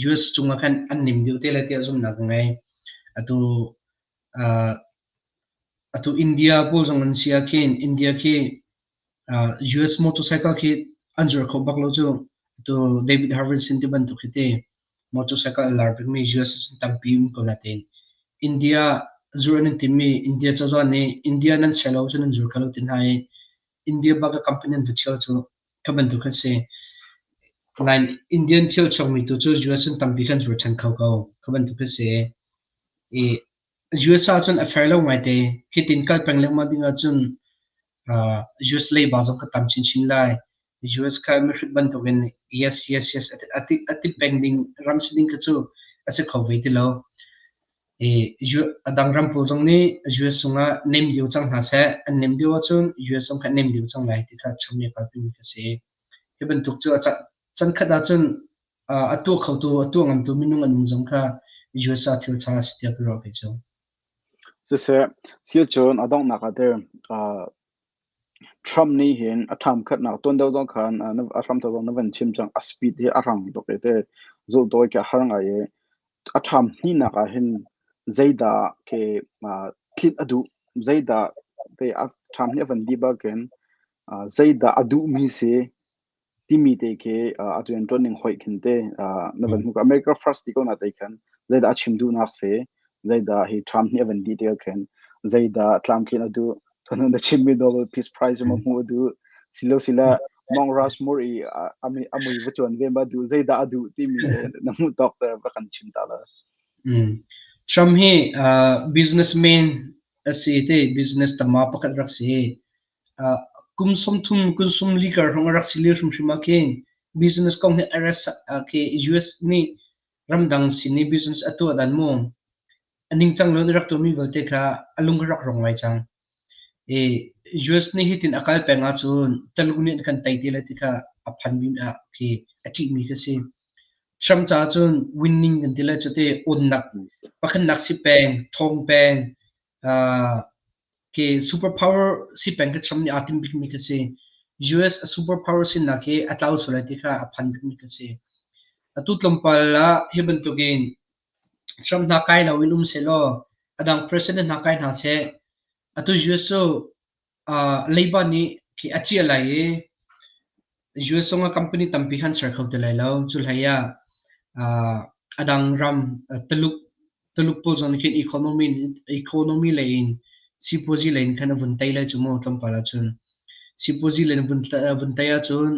US cungah khan an nim deuh te lai tiah zumhnak ka ngei. Atu Atu India pawl zong an si ahkhin India khi US motorcycle khi an zuar kho bak lo cu. Atu David Harvinson ti bantuk khi ti motorcycle a lar bikmi US ahcun tampi um ko natein India zuar an in timmi India cozah nih India nan ser lo ahcun nan zuar kho lo ti hna i India bak a company an va ṭhial cu kha bantuk an si. Nain Indian thil chuakmi tu cu US in tampi kan zuar ṭhan kho ko. Kha bantuk an si. I US ahcun a fair lo ngaite. Hitin kal peng lengmang ding ahcun US leiba zong ka tam chinchin lai. US kha mihrut bantukin yes yes yes a ti peng ding ram si ding kha cu a si kho ve ti lo. I a dang ram pawl zong nih US cungah nem deuh cang hna seh. An nem deuh ahcun US zong kha nem deuh cang lai ti kha Trump nih a kalpimi kha si. Hi bantuk cu a chan khat ahcun a tuah khotu, a tuah ngamtu minung an um zong kha US ah thil ṭha a si tiah ka ruah ve cu. Siseh, siacun a donghnak ah teh Trump nih hin a ṭham khatnak tuan deuh zong khan a hramthawk zong na van chim cang. A speed hi a rang tuk i te zulhdawi khi a har ngai i a ṭham hnihnak ah hin zeidah khi tlinh a duh, zeidah te a ṭham hnih a van dih bak khin zeidah a duhmi si timi te khi a rianṭuan ning hoih khin te na van hmuh. America First ti ko na te khan zeidah a chim duhnak si, zeidah hi Trump nih a van dih tikah khin zeidah tlamtlin a duh, thon na chimmi Nobel Peace Prize ma hmuh a duh, silo sila Mount Rushmore i a mui va cuan ve ma duh, zeidah a duh timi te na hmuh tawk te va kan chim ta la. Trump hi businessman a si te, business tama pakhat rak si. Kum 30 kum 40 kar hrawng a rak si lio hrimhrim ah khin business kong hi khi US nih ramdang sin i business a tuah dan mu a ningcang lo in a rak tuahmi vialte kha a lung a rak rong ngai cang. I US nih hitin a kal peng ahcun Taluk nih an kan tei te lai ti kha a phanmi ah khi a ṭihmi khi a si. Trump caah cun winning kan ti lai cu te onnak pakhatnak si peng, ṭhawng peng, Khi superpower si peng khi Trump nih aa tim bikmi khi si. US a superpower sinak hi a tlau sual lai ti kha a phan bikmi khi si. Atu tlawmpal ah hi bantukin Trump hna kai loin um sehlaw a dang president hna kai hna seh. Atu US cu leiba nih khi a ciah lai i US zongah company tampi kha an ser kho ti lai lo. Cu hlei ah a dang ram Tuluk Tuluk pawl zong nih khin economy lei in sipuazi lei in khan a vun tei lai cu mu tlawmpal ahcun. Sipuazi lei in vun tei ahcun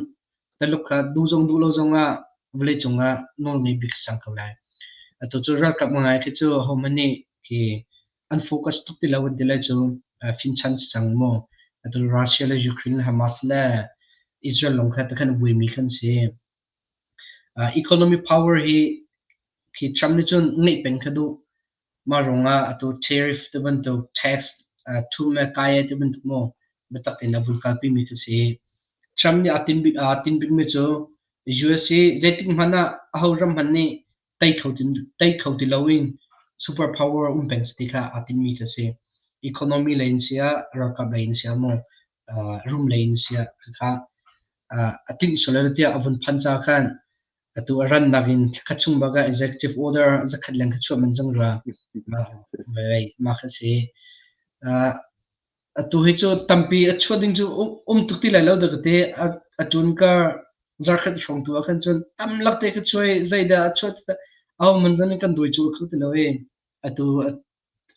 Taluk kha duh zong duh lo zongah vawleicung ah nawlngei bik a cang ko lai. Atu cu ralkap ngai khi cu ahohmanh nih khi an focus tuk ti lo an ti lai cu finchan si cang mu. Atu Russia le Ukraine le Hamas le Israel lawng kha tikhan a buaimi khan si. Economy power hi khi Trump nih cun ngeih peng kha duh. Mah ruangah atu tariff ti bantuk tax ṭhum le kai ti bantuk maw biatak tein a vun kalpimi khi si. Trump nih aa tinh bikmi cu US hi zeitik hmanh ah aho ram hmanh nih tei kho ti loin super power um peng si ti kha aa tinhmi khi si. Economy lei in siah, ralkap lei in siah maw, rum lei in siah khakha a tinh sual lai tiah a vun phan ca khan atu a rannak in thlakhat chung bak ah executive order zakhat leng kha chuah man cang rua. Mah kha si. Atu hi cu tampi a chuah ding cu um tuk ti lai lo dah ka ti. A ṭun kar zarkhat hrawng tu ah khan cun tam lak te ka chuai zeidah a chuah aho man zong nih kan dawi cu kho ti lo i atu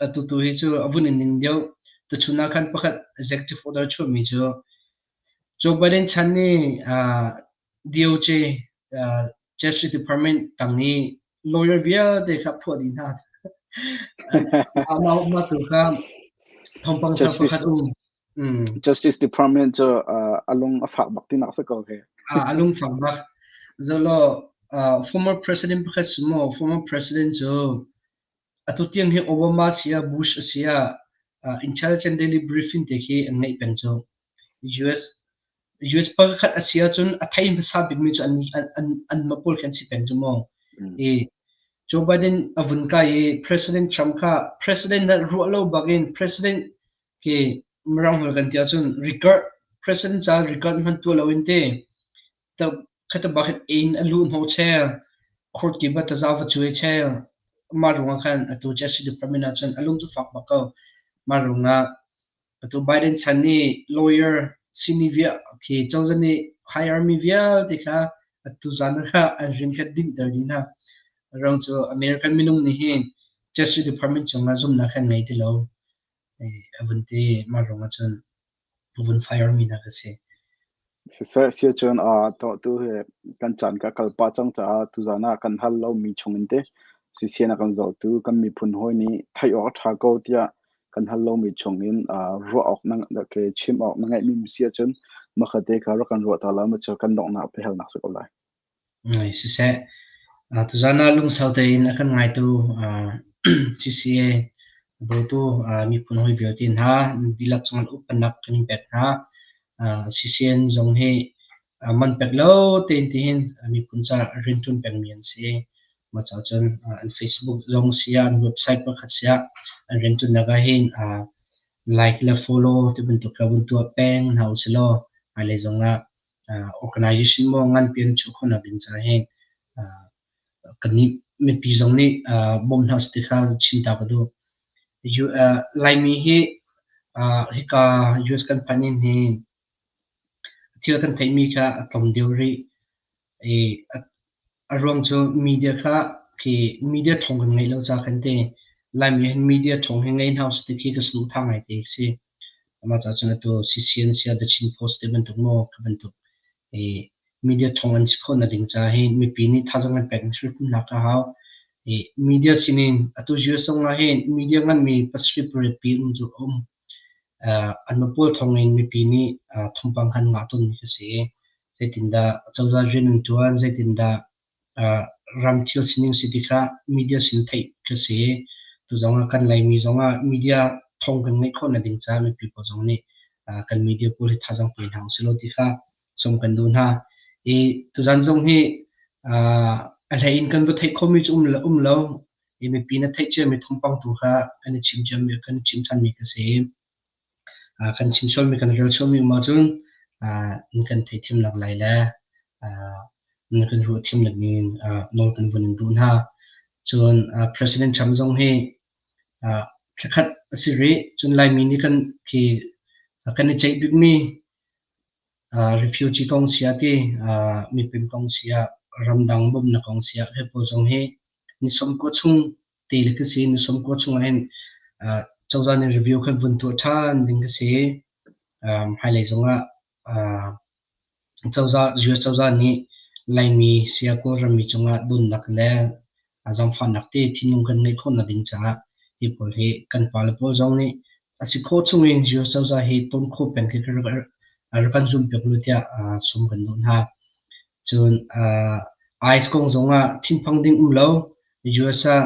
atu tu hi cu a vun in ning deuh. Tuchun ah khan pakhat executive order chuahmi cu Joe Biden chan nih DOJ Justice Department tang i lawyer vialte kha phuah dih hna. Mah tu kha thawngpang thar pakhat um. Justice Department cu a lung a fak bak tinak si ko he. A lung fak bak. Zolo former president pakhat cu maw former president cu atu tiang hi Obama sia Bush sia intelligence daily briefing te khi an ngeih peng cu. US US pakhat a si ahcun a thei hmasa bikmi cu anmah pawl khi an si peng cu mu. I Joe Biden a vun kai i President Trump kha President na ruah lo bakin President khi Mirang holh kan ti ahcun record President ca record hman tuah loin te khata bak in a luh hnawh chel court kip ah taza va cuai chel mah ruangah khan atu Justice Department ahcun a lung cu fak bak ko. Mah ruangah Atu Biden chan nih lawyer simi khi cozah nih hire mi vialte kha atu zan kha an rian kha dinhter dih hna. Aruang cu American minung nih hin Justice Department cungah zumhnak kha an ngei ti lo. A vun ti. Mah ruangah cun a vun fire mi hna kha si. Siseh siahcun tu hi kan caan ka kal pah cang caah tuzaan ah kan hal lomi chungin te sisian a kan zohtu kan miphun hawi nih theih awk a ṭha ko tiah kan hal lomi chungin ruah awk na ke chim awk na ngeihmi si ahcun Mah kha te kha rak kan ruah ta la ma cu kan donghnak biahalnak si ko lai. Ngai siseh, tuzaan ah lungsau tein a kan ngaitu CCA dawtu miphun hawi vialte hna dihlak cungah upatnak kan in pek hna. CCN zong hi man pek lo tein tihin miphun caah rianṭuan pengmi an si. Mah caah cun an Facebook zong si ah, an website pakhat si ah an rianṭuannak ah hin like le follow ti bantuk kha vun tuah peng hna usih law hmailei zong ah organization maw nganpi an chuah khawhnak ding caah hin kannih mipi zong nih bawm hna usih ti kha chim ta ka duh. Laimi hi hika US kan phanh in hin thil kan theihmi kha a tlawm deuh rih. I a ruang cu media kha khi media ṭhawng kan ngeih lo ca khan ti. Laimi hin media ṭhawng hi ngei hna usih ti khi ka saduhthah ngai te a si. Mah caah cun atu CCN sia The Chin Post ti bantuk maw kha bantuk i media ṭhawng an si khawhnak ding caah hin mipi nih thazaang kan pek hrimhrim hna ka hau. I media sinin atu US zong ah hin media nganmi pasarih pariat pi um cu a um. Anmah pawl thawngin mipi nih thawngpang kha an ngah tawnmi kha si. Zeitindah cozah rian an ṭuan, zeitindah ram thil sining si ti kha media sin theih kha si. Tu zongah kan Laimi zongah media thawng kan ngeih khawhnak ding caah mipi pawl zong nih kan media pawl hi thazaang pe hna usih law ti kha sawm kan duh hna. I tuzan zong hi a hlei in kan va theih khawhmi cu um lo. I mipi na theih ciami thawngpang tu kha kan i chim ciami kan i chim ṭhanmi kha si. Kan chim sualmi kan rel sualmi um ahcun in kan theithiamnak lai le na kan ruah thiamnak ning nawl kan vun in duh hna. Cun President Trump zong hi thlakhat a si rih. Cun Laimi nih kan khi kan i ceih bikmi refugee kong si ah ti, mipim kong si ah, ramdang bawmhnak kong si ah, hi pawl zong hi ni 90 chung te le ka si. Ni 90 chung ah hin cozah nih review khan vun tuah ṭhan ding ka si. Hmailei zongah cozah, US cozah nih Laimi sia Kawlrammi cungah donnak le zaangfahnak te thinlung kan ngeih khawhnak ding caah hi pawl hi kan pale pawl zong nih a si khawh chungin US cozah hi ton khawh peng khi rak kan zum piak lu tiah sawm kan duh hna. Cun ICE kong zongah thinphang ding um lo. US ah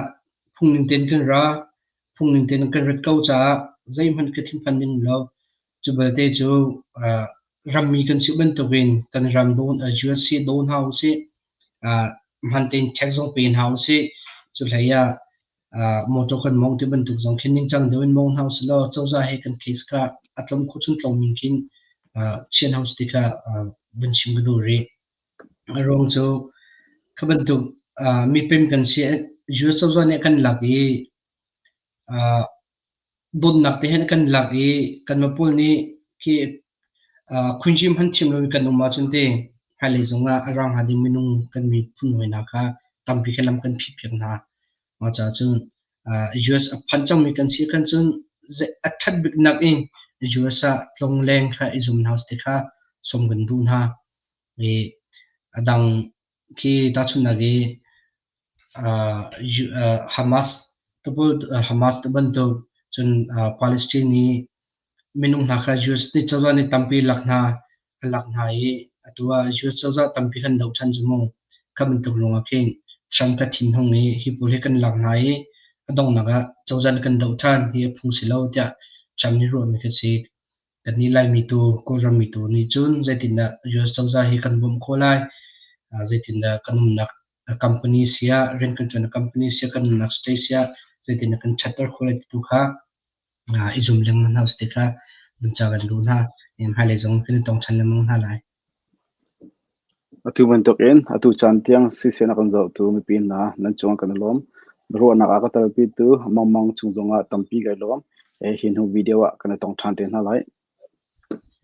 phungning tein kan ra, phungning tein kan rat ko caah zeihmanh ka thinphan ding um lo. Cu belte cu rammi kan si bantukin kan ram dawn US hi dawn hna usih. Hman tein tax zong pe hna usih. Cu hlei ah motor kan mong ti bantuk zong khin ningcang deuh in mong hna usih law cozah he kan case kha a tlawm khawh chung tlawm in khin chian hau ti kha vun chim ka duh rih. A ruang cu kha bantuk mipim kan si US cozah nih kan lak i dawtnak te hen kan lak i kanmah pawl nih khi khunhim hman thiam loin kan um ahcun ti hmailei zongah a rang hnga ding minung kan miphun hawi hna kha tampi kha lam kan phihpiak hna. Mah caah cun US a phan cangmi kan si khan cun a ṭhat biknak in US ah tlongleng kha i zum hna ti kha sawm kan duh hna. I a dang khi tahchunhnak i Hamas Hamas bantuk cun Palestine i minung hna kha US nih cozah nih tampi lak hna a lak hna i atu ah US cozah tampi kan doh ṭhan cu mu. Kha bantuk ruangah khin Trump kha thinhung i hi pawl hi kan lak hna i a donghnak ah cozah nih kan doh ṭhan hi a phung si lo tiah Trump nih ruahmi kha si. Kannih Laimi tu Kawlrammi tu nih cun zeitindah US cozah hi kan bawmh khawh lai? Zeitindah kan umnak company siah rian kan ṭuan company siah kan umnak state siah zeitindah kan ṭhatter khawh lai ti tu kha i zum lengmang hna usih ti kha vun ca kan duh hna. Hmailei zong kan i tong ṭhan lengmang hna lai. Atu bantukin atu caan tiang siseh na kan zohtu mipi hna nan cungah kan i lawm. Ruahnak a ka telpitu Mangmang cung zongah tampi kai lawm. Hi hnu video ah kan i tong ṭhan te hna lai.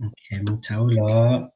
Okay, mangṭha u law.